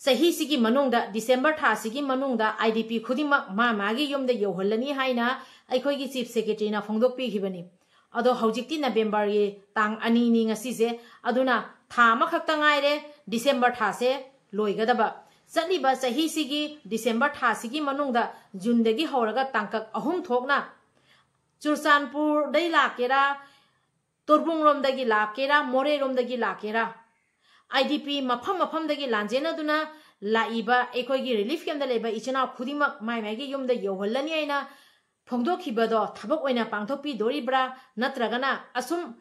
ꯆꯍꯤꯁꯤꯒꯤ ꯃꯅꯨꯡꯗ, ꯗꯤꯁꯦꯝꯕꯔ ꯊꯥꯁꯤꯒꯤ ꯃꯅꯨꯡꯗ, IDP ꯈꯨꯗꯤꯡꯃꯛ ꯃꯥ ꯃꯥꯒꯤ ꯌꯨꯝꯗ ꯌꯧꯍꯜꯂꯅꯤ ꯍꯥꯏꯅ ꯑꯩꯈꯣꯏꯒꯤ ꯆꯤꯐ ꯁꯦꯀ꯭ꯔꯦꯇꯔꯤꯅ ꯐꯣꯡꯗꯣꯛꯄꯤꯈꯤꯕꯅꯤ꯫ ꯑꯗꯣ ꯍꯧꯖꯤꯛꯇꯤ ꯅꯕꯦꯝꯕꯔꯒꯤ ꯇꯥꯡ ꯑꯅꯤꯅꯤ ꯉꯁꯤꯁꯦ, ꯑꯗꯨꯅ ꯊꯥ ꯑꯃꯈꯛꯇ ꯉꯥꯏꯔꯦ ꯗꯤꯁꯦꯝꯕꯔ ꯊꯥꯁꯦ ꯂꯣꯏꯒꯗꯕ꯫ ꯆꯠꯂꯤꯕ ꯆꯍꯤꯁꯤꯒꯤ ꯗꯤꯁꯦꯝꯕꯔ ꯊꯥꯁꯤꯒꯤ ꯃꯅꯨꯡꯗ, ꯖꯨꯟꯗꯒꯤ ꯍꯧꯔꯒ ꯇꯥꯡꯀꯛ ꯑꯍꯨꯝ ꯊꯣꯛꯅ, ꯆꯨꯔꯆꯥꯟꯄꯨꯔꯗꯩ ꯂꯥꯛꯀꯦꯔꯥ, ꯇꯣꯔꯕꯨꯡꯔꯣꯝꯗꯒꯤ ꯂꯥꯛꯀꯦꯔꯥ, ꯃꯣꯔꯦꯔꯣꯝꯗꯒꯤ ꯂꯥꯛꯀꯦꯔꯥ, IDP ꯃꯐꯝ ꯃꯐꯝꯗꯒꯤ ꯂꯥꯟꯖꯦꯟꯅꯗꯨꯅ ꯂꯥꯛꯏꯕ ꯑꯩꯈꯣꯏꯒꯤ ꯔꯤꯂꯤꯐ ꯀꯦꯝꯞꯇ ꯂꯩꯕ ꯏꯆꯤꯟ ꯏꯅꯥꯎ ꯈꯨꯗꯤꯡꯃꯛ ꯃꯥꯏ ꯃꯥꯏꯒꯤ ꯌꯨꯝꯗ ꯌꯧꯍꯜꯂꯅꯤ ꯍꯥꯏꯅ ꯐꯣꯡꯗꯣꯛꯈꯤꯕꯗꯣ ꯊꯕꯛ ꯑꯣꯏꯅ ꯄꯥꯡꯊꯣꯛꯄꯤꯗꯣꯔꯤꯕ꯭ꯔꯥ, ꯅꯠꯇ꯭ꯔꯒꯅ ꯑꯁꯨꯝ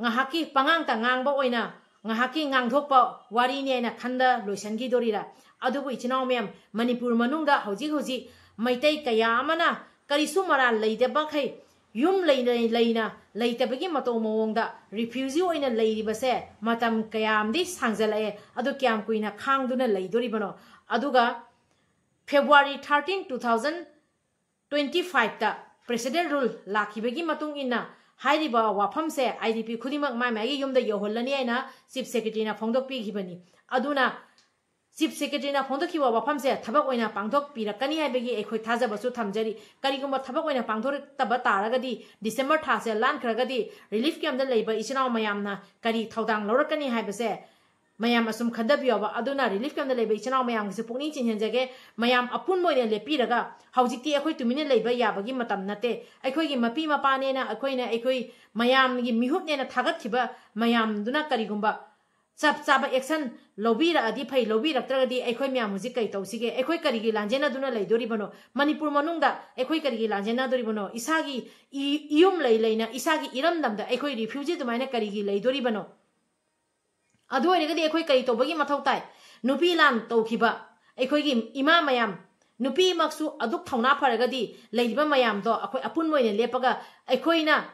ꯉꯥꯏꯍꯥꯛꯀꯤ ꯄꯉꯥꯡꯇ ꯉꯥꯡꯕ ꯑꯣꯏꯅ, ꯉꯥꯏꯍꯥꯛꯀꯤ ꯉꯥꯡꯊꯣꯛꯄ ꯋꯥꯔꯤꯅꯤ ꯍꯥꯏꯅ ꯈꯟꯗ ꯂꯣꯏꯁꯤꯟꯈꯤꯗꯣꯔꯤꯔꯥ? ꯑꯗꯨꯕꯨ ꯏꯆꯤꯟ ꯏꯅꯥꯎ ꯃꯌꯥꯝ, ꯃꯅꯤꯄꯨꯔ ꯃꯅꯨꯡꯗ ꯍꯧꯖꯤꯛ ꯍꯧꯖꯤꯛ ꯃꯩꯇꯩ ꯀꯌꯥ ꯑꯃꯅ ꯀꯔꯤꯁꯨ ꯃꯔꯥꯜ ꯂꯩꯇꯕꯈꯩ, ꯌꯨꯝ ꯂꯩꯅ ꯂꯩꯅ ꯂꯩꯇꯕꯒꯤ ꯃꯇꯧ ꯃꯑꯣꯡꯗ ꯔꯤꯐ꯭ꯌꯨꯖꯤ ꯑꯣꯏꯅ ꯂꯩꯔꯤꯕꯁꯦ ꯃꯇꯝ ꯀꯌꯥꯝꯗꯤ ꯁꯥꯡꯖꯜꯂꯛꯑꯦ꯫ ꯑꯗꯨ ꯀꯌꯥꯝ ꯀꯨꯏꯅ ꯈꯥꯡꯗꯨꯅ ꯂꯩꯗꯣꯔꯤꯕꯅꯣ? ꯑꯗꯨꯒ February thirteen, two thousand twenty fiveꯇ president rule ꯂꯥꯛꯈꯤꯕꯒꯤ ꯃꯇꯨꯡ ꯏꯟꯅ ꯍꯥꯏꯔꯤꯕ ꯋꯥꯐꯝꯁꯦ IDP ꯈꯨꯗꯤꯡꯃꯛ ꯃꯥꯏ ꯃꯥꯏꯒꯤ ꯌꯨꯝꯗ ꯌꯧꯍꯜꯂꯅꯤ ꯍꯥꯏꯅ ꯆꯤꯐ ꯁꯦꯀ꯭ꯔꯦꯇꯔꯤꯅ ꯐꯣꯡꯗꯣꯛꯄꯤꯈꯤꯕꯅꯤ꯫ ꯑꯗꯨꯅ ꯆꯤꯐ ꯁꯦꯀ꯭ꯔꯦꯇꯔꯤꯅ ꯐꯣꯡꯗꯣꯛꯈꯤꯕ ꯋꯥꯐꯝꯁꯦ ꯊꯕꯛ ꯑꯣꯏꯅ ꯄꯥꯡꯊꯣꯛꯄꯤꯔꯛꯀꯅꯤ ꯍꯥꯏꯕꯒꯤ ꯑꯩꯈꯣꯏ ꯊꯥꯖꯕꯁꯨ ꯊꯝꯖꯔꯤ꯫ ꯀꯔꯤꯒꯨꯝꯕ ꯊꯕꯛ ꯑꯣꯏꯅ ꯄꯥꯡꯊꯣꯔꯛꯇꯕ ꯇꯥꯔꯒꯗꯤ, ꯗꯤꯁꯦꯝꯕꯔ ꯊꯥꯁꯦ ꯂꯥꯟꯈ꯭ꯔꯒꯗꯤ, ꯔꯤꯂꯤꯐ ꯀꯦꯝꯞꯇ ꯂꯩꯕ ꯏꯆꯤꯟ ꯏꯅꯥꯎ ꯃꯌꯥꯝꯅ ꯀꯔꯤ ꯊꯧꯗꯥꯡ ꯂꯧꯔꯛꯀꯅꯤ ꯍꯥꯏꯕꯁꯦ ꯃꯌꯥꯝ ꯑꯁꯨꯝ ꯈꯟꯊꯕꯤꯌꯣꯕ꯫ ꯑꯗꯨꯅ ꯔꯤꯂꯤꯐ ꯀꯦꯝꯞꯇ ꯂꯩꯕ ꯏꯆꯤꯟ ꯏꯅꯥꯎ ꯃꯌꯥꯝꯒꯤꯁꯨ ꯄꯨꯛꯅꯤꯡ ꯆꯤꯡꯁꯤꯟꯖꯒꯦ꯫ ꯃꯌꯥꯝ ꯑꯄꯨꯟꯕ ꯑꯣꯏꯅ ꯂꯦꯞꯄꯤꯔꯒ, ꯍꯧꯖꯤꯛꯇꯤ ꯑꯩꯈꯣꯏ ꯇꯨꯃꯤꯟꯅ ꯂꯩꯕ ꯌꯥꯕꯒꯤ ꯃꯇꯝ ꯅꯠꯇꯦ꯫ ꯑꯩꯈꯣꯏꯒꯤ ꯃꯄꯤ ꯃꯄꯥꯅꯦꯅ, ꯑꯩꯈꯣꯏꯅ, ꯑꯩꯈꯣꯏ ꯃꯌꯥꯝꯒꯤ ꯃꯤꯍꯨꯠꯅꯦꯅ ꯊꯥꯒꯠꯈꯤꯕ ꯃꯌꯥꯝꯗꯨꯅ ꯀꯔꯤꯒꯨꯝꯕ ꯆꯞ ꯆꯥꯕ ꯑꯦꯛꯁꯟ ꯂꯧꯕꯤꯔꯛꯑꯗꯤ ꯐꯩ, ꯂꯧꯕꯤꯔꯛꯇ꯭ꯔꯒꯗꯤ ꯑꯩꯈꯣꯏ ꯃꯌꯥꯝ ꯍꯧꯖꯤꯛ ꯀꯩ ꯇꯧꯁꯤꯒꯦ? ꯑꯩꯈꯣꯏ ꯀꯔꯤꯒꯤ ꯂꯥꯟꯖꯦꯟꯅꯗꯨꯅ ꯂꯩꯗꯣꯔꯤꯕꯅꯣ? ꯃꯅꯤꯄꯨꯔ ꯃꯅꯨꯡꯗ ꯑꯩꯈꯣꯏ ꯀꯔꯤꯒꯤ ꯂꯥꯟꯖꯦꯟꯅꯗꯣꯔꯤꯕꯅꯣ? ꯏꯁꯥꯒꯤ ꯏ-, ꯏꯌꯨꯝ ꯂꯩ ꯂꯩꯅ, ꯏꯁꯥꯒꯤ ꯏꯔꯝꯗꯝꯗ ꯑꯩꯈꯣꯏ ꯔꯤꯐ꯭ꯌꯨꯖꯤ ꯑꯗꯨꯃꯥꯏꯅ ꯀꯔꯤꯒꯤ ꯂꯩꯗꯣꯔꯤꯕꯅꯣ? ꯑꯗꯨ ꯑꯣꯏꯔꯒꯗꯤ ꯑꯩꯈꯣꯏ ꯀꯔꯤ ꯇꯧꯕꯒꯤ ꯃꯊꯧ ꯇꯥꯏ? ꯅꯨꯄꯤ ꯂꯥꯟ ꯇꯧꯈꯤꯕ ꯑꯩꯈꯣꯏꯒꯤ ꯏꯃꯥ ꯃꯌꯥꯝ, ꯅꯨꯄꯤꯃꯛꯁꯨ ꯑꯗꯨꯛ ꯊꯧꯅꯥ ꯐꯔꯒꯗꯤ ꯂꯩꯔꯤꯕ ꯃꯌꯥꯝꯗꯣ ꯑꯩꯈꯣꯏ ꯑꯄꯨꯟꯕ ꯑꯣꯏꯅ ꯂꯦꯞꯄꯒ ꯑꯩꯈꯣꯏꯅ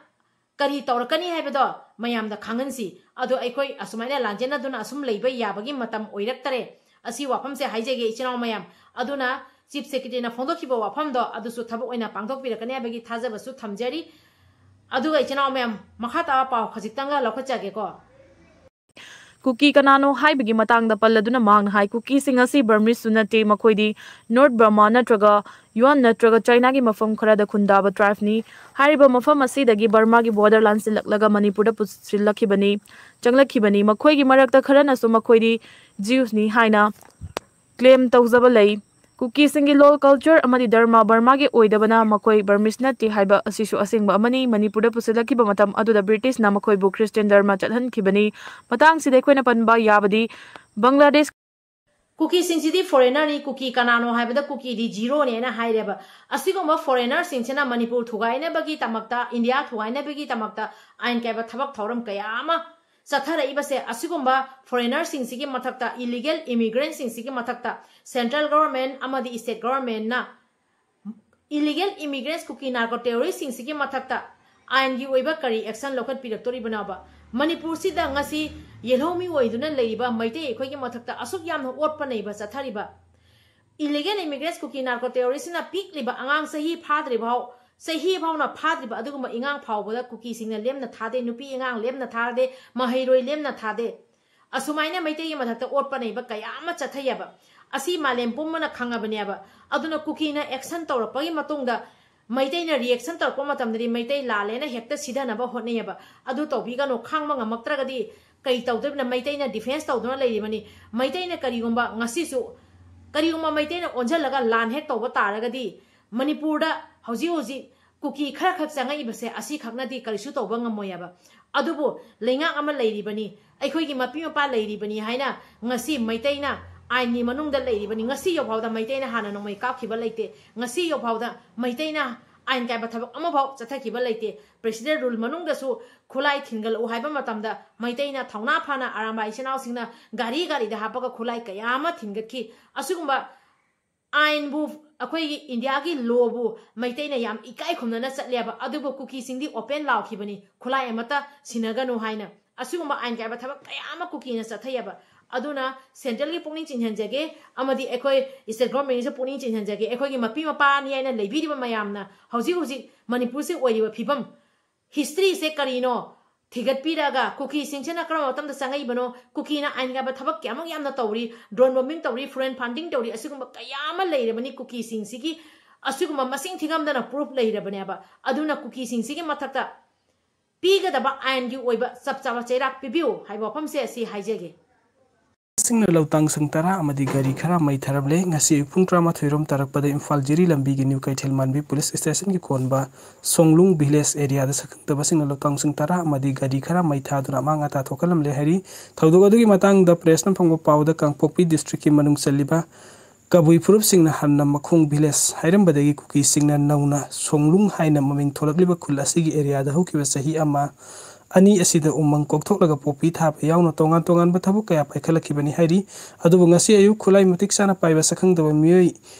ꯀꯔꯤ ꯇꯧꯔꯛꯀꯅꯤ ꯍꯥꯏꯕꯗꯣ ꯃꯌꯥꯝꯗ ꯈꯪꯍꯟꯁꯤ꯫ ꯑꯗꯣ ꯑꯩꯈꯣꯏ ꯑꯁꯨꯃꯥꯏꯅ ꯂꯥꯟꯖꯦꯟꯅꯗꯨꯅ ꯑꯁꯨꯝ ꯂꯩꯕ ꯌꯥꯕꯒꯤ ꯃꯇꯝ ꯑꯣꯏꯔꯛꯇꯔꯦ꯫ ꯑꯁꯤ ꯋꯥꯐꯝꯁꯦ ꯍꯥꯏꯖꯒꯦ ꯏꯆꯤꯟ ꯏꯅꯥꯎ ꯃꯌꯥꯝ꯫ ꯑꯗꯨꯅ ꯆꯤꯐ ꯁꯦꯀ꯭ꯔꯦꯇꯔꯤꯅ ꯐꯣꯡꯗꯣꯛꯈꯤꯕ ꯋꯥꯐꯝꯗꯣ ꯑꯗꯨꯁꯨ ꯊꯕꯛ ꯑꯣꯏꯅ ꯄꯥꯡꯊꯣꯛꯄꯤꯔꯛꯀꯅꯤ ꯍꯥꯏꯕꯒꯤ ꯊꯥꯖꯕꯁꯨ ꯊꯝꯖꯔꯤ꯫ ꯑꯗꯨꯒ ꯏꯆꯤꯟ ꯏꯅꯥꯎ ꯃꯌꯥꯝ, ꯃꯈꯥ ꯇꯥꯕ ꯄꯥꯎ ꯈꯖꯤꯛꯇꯪꯒ ꯂꯧꯈꯠꯆꯒꯦꯀꯣ꯫ ꯀꯨꯀꯤ ꯀꯅꯥꯅꯣ ꯍꯥꯏꯕꯒꯤ ꯃꯇꯥꯡꯗ ꯄꯜꯂꯗꯨꯅ ꯃꯍꯥꯛꯅ ꯍꯥꯏ, ꯀꯨꯀꯤꯁꯤꯡ ꯑꯁꯤ ꯕꯔꯃꯤꯁꯁꯨ ꯅꯠꯇꯦ, ꯃꯈꯣꯏꯗꯤ ꯅꯣꯔꯠ ꯕꯔꯃꯥ ꯅꯠꯇ꯭ꯔꯒ ꯌꯨꯑꯥꯟ ꯅꯠꯇ꯭ꯔꯒ ꯆꯥꯏꯅꯥꯒꯤ ꯃꯐꯝ ꯈꯔꯗ ꯈꯨꯟꯗꯥꯕ ꯇ꯭ꯔꯥꯏꯕꯅꯤ꯫ ꯍꯥꯏꯔꯤꯕ ꯃꯐꯝ ꯑꯁꯤꯗꯒꯤ ꯕꯔꯃꯥꯒꯤ ꯕꯣꯔꯗꯔ ꯂꯥꯟꯁꯤꯜꯂꯛꯂꯒ ꯃꯅꯤꯄꯨꯔꯗ ꯄꯨꯁꯤꯜꯂꯛꯈꯤꯕꯅꯤ, ꯆꯪꯂꯛꯈꯤꯕꯅꯤ꯫ ꯃꯈꯣꯏꯒꯤ ꯃꯔꯛꯇ ꯈꯔꯅꯁꯨ ꯃꯈꯣꯏꯗꯤ ꯖꯤꯎꯁꯅꯤ ꯍꯥꯏꯅ ꯀ꯭ꯂꯦꯝ ꯇꯧꯖꯕ ꯂꯩ꯫ ꯀꯨꯀꯤꯁꯤꯡꯒꯤ ꯂꯣꯜ, ꯀꯜꯆꯔ ꯑꯃꯗꯤ ꯙꯔꯃ ꯕꯔꯃꯥꯒꯤ ꯑꯣꯏꯗꯕꯅ ꯃꯈꯣꯏ ꯕꯔꯃꯤꯁ ꯅꯠꯇꯦ ꯍꯥꯏꯕ ꯑꯁꯤꯁꯨ ꯑꯁꯦꯡꯕ ꯑꯃꯅꯤ꯫ ꯃꯅꯤꯄꯨꯔꯗ ꯄꯨꯁꯤꯜꯂꯛꯈꯤꯕ ꯃꯇꯝ ꯑꯗꯨꯗ ꯕ꯭ꯔꯤꯇꯤꯁꯅ ꯃꯈꯣꯏꯕꯨ ꯈ꯭ꯔꯤꯁꯇꯤꯌꯥꯟ ꯙꯔꯃ ꯆꯠꯍꯟꯈꯤꯕꯅꯤ꯫ ꯃꯇꯥꯡꯁꯤꯗ ꯑꯩꯈꯣꯏꯅ ꯄꯟꯕ ꯌꯥꯕꯗꯤ ꯕꯪꯒ꯭ꯂꯥꯗꯦꯁ ꯀꯨꯀꯤꯁꯤꯡꯁꯤꯗꯤ ꯐꯣꯔꯦꯅꯔꯅꯤ꯫ ꯀꯨꯀꯤ ꯀꯅꯥꯅꯣ ꯍꯥꯏꯕꯗ ꯀꯨꯀꯤꯗꯤ ꯖꯤꯔꯣꯅꯦꯅ ꯍꯥꯏꯔꯦꯕ꯫ ꯑꯁꯤꯒꯨꯝꯕ ꯐꯣꯔꯦꯅꯔꯁꯤꯡꯁꯤꯅ ꯃꯅꯤꯄꯨꯔ ꯊꯨꯒꯥꯏꯅꯕꯒꯤ ꯗꯃꯛꯇ, ꯏꯟꯗꯤꯌꯥ ꯊꯨꯒꯥꯏꯅꯕꯒꯤ ꯗꯃꯛꯇ ꯑꯥꯏꯟ ꯀꯥꯏꯕ ꯊꯕꯛ ꯊꯧꯔꯝ ꯀꯌꯥ ꯑꯃ ꯆꯠꯊꯔꯛꯏꯕꯁꯦ, ꯑꯁꯤꯒꯨꯝꯕ ꯐꯣꯔꯦꯅꯔꯁꯤꯡꯁꯤꯒꯤ ꯃꯊꯛꯇ, ꯏꯂꯤꯒꯦꯜ ꯏꯃꯤꯒ꯭ꯔꯦꯟꯁꯤꯡꯁꯤꯒꯤ ꯃꯊꯛꯇ ꯁꯦꯟꯇ꯭ꯔꯦꯜ ꯒꯣꯚꯔꯟꯃꯦꯟ ꯑꯃꯗꯤ ꯁ꯭ꯇꯦꯠ ꯒꯣꯚꯔꯟꯃꯦꯟꯅ ꯏꯂꯤꯒꯦꯜ ꯏꯃꯤꯒ꯭ꯔꯦꯟꯁ ꯀꯨꯀꯤ ꯅꯥꯔꯀꯣ ꯇꯦꯔꯣꯔꯤꯁꯁꯤꯡꯁꯤꯒꯤ ꯃꯊꯛꯇ ꯑꯥꯏꯟꯒꯤ ꯑꯣꯏꯕ ꯀꯔꯤ ꯑꯦꯛꯁꯟ ꯂꯧꯈꯠꯄꯤꯔꯛꯇꯣꯔꯤꯕꯅꯣꯕ? ꯃꯅꯤꯄꯨꯔꯁꯤꯗ ꯉꯁꯤ ꯌꯦꯜꯍꯧꯃꯤ ꯑꯣꯏꯗꯨꯅ ꯂꯩꯔꯤꯕ ꯃꯩꯇꯩ ꯑꯩꯈꯣꯏꯒꯤ ꯃꯊꯛꯇ ꯑꯁꯨꯛ ꯌꯥꯝꯅ ꯑꯣꯠꯄ ꯅꯩꯕ ꯆꯠꯊꯔꯤꯕ, ꯏꯂꯤꯒꯦꯜ ꯏꯃꯤꯒ꯭ꯔꯦꯟꯁ ꯀꯨꯀꯤ ꯅꯥꯔꯀꯣ ꯇꯦꯔꯣꯔꯤꯁꯁꯤꯅ ꯄꯤꯛꯂꯤꯕ ꯑꯉꯥꯡ ꯆꯍꯤ ꯐꯥꯗ꯭ꯔꯤꯕ ꯐꯥꯎ, ꯆꯍꯤ ꯐꯥꯎꯅ ꯐꯥꯗ꯭ꯔꯤꯕ ꯑꯗꯨꯒꯨꯝꯕ ꯏꯉꯥꯡ ꯐꯥꯎꯕꯗ ꯀꯨꯀꯤꯁꯤꯡꯅ ꯂꯦꯝꯅ ꯊꯥꯗꯦ, ꯅꯨꯄꯤ ꯑꯉꯥꯡ ꯂꯦꯝꯅ ꯊꯥꯗꯦ, ꯃꯍꯩꯔꯣꯏ ꯂꯦꯝꯅ ꯊꯥꯗꯦ꯫ ꯑꯁꯨꯃꯥꯏꯅ ꯃꯩꯇꯩꯒꯤ ꯃꯊꯛꯇ ꯑꯣꯠꯄ ꯅꯩꯕ ꯀꯌꯥ ꯑꯃ ꯆꯠꯊꯩꯑꯕ꯫ ꯑꯁꯤ ꯃꯥꯂꯦꯝ ꯄꯨꯝꯕꯅ ꯈꯪꯉꯕꯅꯦꯕ꯫ ꯑꯗꯨꯅ ꯀꯨꯀꯤꯅ ꯑꯦꯛꯁꯟ ꯇꯧꯔꯛꯄꯒꯤ ꯃꯇꯨꯡꯗ ꯃꯩꯇꯩꯅ ꯔꯤꯑꯦꯛꯁꯟ ꯇꯧꯔꯛꯄ ꯃꯇꯝꯗꯗꯤ ꯃꯩꯇꯩ ꯂꯥꯜꯂꯦꯅ ꯍꯦꯛꯇ ꯁꯤꯊꯅꯕ ꯍꯣꯠꯅꯩꯑꯕ꯫ ꯑꯗꯨ ꯇꯧꯕꯤꯒꯅꯨ, ꯈꯥꯡꯕ ꯉꯝꯃꯛꯇ꯭ꯔꯒꯗꯤ ꯀꯩ ꯇꯧꯗꯣꯏꯕꯅꯣ? ꯃꯩꯇꯩꯅ ꯗꯤꯐꯦꯟꯁ ꯇꯧꯗꯨꯅ ꯂꯩꯔꯤꯕꯅꯤ꯫ ꯃꯩꯇꯩꯅ ꯀꯔꯤꯒꯨꯝꯕ ꯉꯁꯤꯁꯨ, ꯀꯔꯤꯒꯨꯝꯕ ꯃꯩꯇꯩꯅ ꯑꯣꯟꯁꯤꯜꯂꯒ ꯂꯥꯟ ꯍꯦꯛ ꯇꯧꯕ ꯇꯥꯔꯒꯗꯤ, ꯃꯅꯤꯄꯨꯔꯗ ꯍꯧꯖꯤꯛ ꯍꯧꯖꯤꯛ ꯀꯨꯀꯤ ꯈꯔ ꯈꯛ ꯆꯪꯉꯛꯏꯕꯁꯦ, ꯑꯁꯤꯈꯛꯅꯗꯤ ꯀꯔꯤꯁꯨ ꯇꯧꯕ ꯉꯝꯃꯣꯏꯑꯕ꯫ ꯑꯗꯨꯕꯨ ꯂꯩꯉꯥꯛ ꯑꯃ ꯂꯩꯔꯤꯕꯅꯤ, ꯑꯩꯈꯣꯏꯒꯤ ꯃꯄꯤ ꯃꯄꯥ ꯂꯩꯔꯤꯕꯅꯤ ꯍꯥꯏꯅ ꯉꯁꯤ ꯃꯩꯇꯩꯅ ꯑꯥꯏꯟꯒꯤ ꯃꯅꯨꯡꯗ ꯂꯩꯔꯤꯕꯅꯤ꯫ ꯉꯁꯤ ꯌꯧꯐꯥꯎꯗ ꯃꯩꯇꯩꯅ ꯍꯥꯟꯅ ꯅꯣꯡꯃꯩ ꯀꯥꯞꯈꯤꯕ ꯂꯩꯇꯦ꯫ ꯉꯁꯤ ꯌꯧꯐꯥꯎꯗ ꯃꯩꯇꯩꯅ ꯑꯥꯏꯟ ꯀꯥꯏꯕ ꯊꯕꯛ ꯑꯃꯐꯥꯎ ꯆꯠꯊꯈꯤꯕ ꯂꯩꯇꯦ꯫ ꯄ꯭ꯔꯦꯁꯤꯗꯦꯟ ꯔꯨꯜ ꯃꯅꯨꯡꯗꯁꯨ ꯈꯨꯠꯂꯥꯏ ꯊꯤꯟꯒꯠꯂꯛꯎ ꯍꯥꯏꯕ ꯃꯇꯝꯗ ꯃꯩꯇꯩꯅ ꯊꯧꯅꯥ ꯐꯅ ꯑꯔꯥꯝꯕꯥꯏ ꯏꯆꯤꯟ ꯏꯅꯥꯎꯁꯤꯡꯅ ꯒꯥꯔꯤ ꯒꯥꯔꯤꯗ ꯍꯥꯞꯄꯒ ꯈꯨꯠꯂꯥꯏ ꯀꯌꯥ ꯑꯃ ꯊꯤꯟꯒꯠꯈꯤ꯫ ꯑꯁꯤꯒꯨꯝꯕ ꯑꯥꯏꯟꯕꯨ, ꯑꯩꯈꯣꯏꯒꯤ ꯏꯟꯗꯤꯌꯥꯒꯤ ꯂꯣꯕꯨ ꯃꯩꯇꯩꯅ ꯌꯥꯝ ꯏꯀꯥꯏ ꯈꯨꯝꯅꯅ ꯆꯠꯂꯦꯕ꯫ ꯑꯗꯨꯕꯨ ꯀꯨꯀꯤꯁꯤꯡꯗꯤ ꯑꯣꯄꯦꯟ ꯂꯥꯎꯈꯤꯕꯅꯤ, ꯈꯨꯠꯂꯥꯏ ꯑꯃꯠꯇ ꯁꯤꯟꯅꯒꯅꯨ ꯍꯥꯏꯅ꯫ ꯑꯁꯤꯒꯨꯝꯕ ꯑꯥꯏꯟ ꯀꯥꯏꯕ ꯊꯕꯛ ꯀꯌꯥ ꯑꯃ ꯀꯨꯀꯤꯅ ꯆꯠꯊꯩꯑꯕ꯫ ꯑꯗꯨꯅ ꯁꯦꯟꯇ꯭ꯔꯦꯜꯒꯤ ꯄꯨꯛꯅꯤꯡ ꯆꯤꯡꯁꯤꯟꯖꯒꯦ, ꯑꯃꯗꯤ ꯑꯩꯈꯣꯏ ꯁ꯭ꯇꯦꯠ ꯒꯣꯔꯃꯦꯟꯒꯤꯁꯨ ꯄꯨꯛꯅꯤꯡ ꯆꯤꯡꯁꯤꯟꯖꯒꯦ꯫ ꯑꯩꯈꯣꯏꯒꯤ ꯃꯄꯤ ꯃꯄꯥꯅꯤ ꯍꯥꯏꯅ ꯂꯩꯕꯤꯔꯤꯕ ꯃꯌꯥꯝꯅ ꯍꯧꯖꯤꯛ ꯍꯧꯖꯤꯛ ꯃꯅꯤꯄꯨꯔꯁꯤ ꯑꯣꯏꯔꯤꯕ ꯐꯤꯕꯝ, ꯍꯤꯁꯇ꯭ꯔꯤꯁꯦ ꯀꯔꯤꯅꯣ ꯊꯤꯒꯠꯄꯤꯔꯒ, ꯀꯨꯀꯤꯁꯤꯡꯁꯤꯅ ꯀꯔꯝꯕ ꯃꯇꯝꯗ ꯆꯪꯉꯛꯏꯕꯅꯣ, ꯀꯨꯀꯤꯅ ꯑꯥꯏꯟ ꯀꯥꯏꯕ ꯊꯕꯛ ꯀꯌꯥꯃꯨꯛ ꯌꯥꯝꯅ ꯇꯧꯔꯤ, ꯗ꯭ꯔꯣꯟ ꯕꯣꯝꯕꯤꯡ ꯇꯧꯔꯤ, ꯐꯣꯔꯦꯟ ꯐꯟꯗꯤꯡ ꯇꯧꯔꯤ, ꯑꯁꯤꯒꯨꯝꯕ ꯀꯌꯥ ꯑꯃ ꯂꯩꯔꯕꯅꯤ ꯀꯨꯀꯤꯁꯤꯡꯁꯤꯒꯤ꯫ ꯑꯁꯤꯒꯨꯝꯕ ꯃꯁꯤꯡ ꯊꯤꯉꯝꯗꯅ ꯄ꯭ꯔꯨꯐ ꯂꯩꯔꯕꯅꯦꯕ꯫ ꯑꯗꯨꯅ ꯀꯨꯀꯤꯁꯤꯡꯁꯤꯒꯤ ꯃꯊꯛꯇ ꯄꯤꯒꯗꯕ ꯑꯥꯏꯟꯒꯤ ꯑꯣꯏꯕ ꯆꯞ ꯆꯥꯕ ꯆꯩꯔꯥꯛ ꯄꯤꯕꯤꯌꯨ ꯍꯥꯏꯕ ꯋꯥꯐꯝꯁꯦ ꯑꯁꯤ ꯍꯥꯏꯖꯒꯦ꯫ ꯁꯤꯡꯅ ꯂꯧꯇꯥꯡꯁꯪ ꯇꯔꯥ ꯑꯃꯗꯤ ꯒꯥꯔꯤ ꯈꯔ ꯃꯩ ꯊꯥꯔꯝꯂꯦ꯫ ꯉꯁꯤ ꯑꯌꯨꯛ ꯄꯨꯡ ꯇꯔꯥꯃꯥꯊꯣꯏ ꯔꯣꯝ ꯇꯥꯔꯛꯄꯗ ꯏꯝꯐꯥꯜ ꯖꯤꯔꯤ ꯂꯝꯕꯤꯒꯤ ꯅ꯭ꯌꯨ ꯀꯩꯊꯦꯜ ꯃꯥꯟꯕꯤ ꯄꯨꯂꯤꯁ ꯁ꯭ꯇꯦꯁꯟꯒꯤ ꯀꯣꯟꯕ ꯁꯣꯡꯂꯨꯡ ꯚꯤꯂꯦꯖ ꯑꯦꯔꯤꯌꯥꯗ ꯁꯛꯈꯪꯗꯕꯁꯤꯡꯅ ꯂꯧꯇꯥꯡꯁꯪ ꯇꯔꯥ ꯑꯃꯗꯤ ꯒꯥꯔꯤ ꯈꯔ ꯃꯩ ꯊꯥꯗꯨꯅ ꯑꯃꯥꯡ ꯑꯇꯥ ꯊꯣꯛꯍꯜꯂꯝꯂꯦ ꯍꯥꯏꯔꯤ꯫ ꯊꯧꯗꯣꯛ ꯑꯗꯨꯒꯤ ꯃꯇꯥꯡꯗ ꯄ꯭ꯔꯦꯁꯅ ꯐꯪꯕ ꯄꯥꯎꯗ ꯀꯥꯡꯄꯣꯛꯄꯤ ꯗꯤꯁꯇ꯭ꯔꯤꯛꯀꯤ ꯃꯅꯨꯡ ꯆꯜꯂꯤꯕ ꯀꯕꯨꯏ ꯐꯨꯔꯨꯞꯁꯤꯡꯅ ꯍꯥꯟꯅ ꯃꯈꯣꯡ ꯚꯤꯂꯦꯖ ꯍꯥꯏꯔꯝꯕꯗꯒꯤ ꯀꯨꯀꯤꯁꯤꯡꯅ ꯅꯧꯅ ꯁꯣꯡꯂꯨꯡ ꯍꯥꯏꯅ ꯃꯃꯤꯡ ꯊꯣꯂꯛꯂꯤꯕ ꯈꯨꯜ ꯑꯁꯤꯒꯤ ꯑꯦꯔꯤꯌꯥꯗ ꯍꯧꯈꯤꯕ ꯆꯍꯤ ꯑꯃ ꯑꯅꯤ ꯑꯁꯤꯗ ꯎꯃꯪ ꯀꯣꯛꯊꯣꯛꯂꯒ ꯄꯣꯄꯤ ꯊꯥꯕ ꯌꯥꯎꯅ ꯇꯣꯉꯥꯟ ꯇꯣꯉꯥꯟꯕ ꯊꯕꯛ ꯀꯌꯥ ꯄꯥꯏꯈꯠꯂꯛꯈꯤꯕꯅꯤ ꯍꯥꯏꯔꯤ꯫ ꯑꯗꯨꯕꯨ ꯉꯁꯤ ꯑꯌꯨꯛ ꯈꯨꯠꯂꯥꯏ ꯃꯇꯤꯛ ꯆꯥꯅ ꯄꯥꯏꯕ ꯁꯛꯈꯪꯗꯕ ꯃꯤꯑꯣꯏ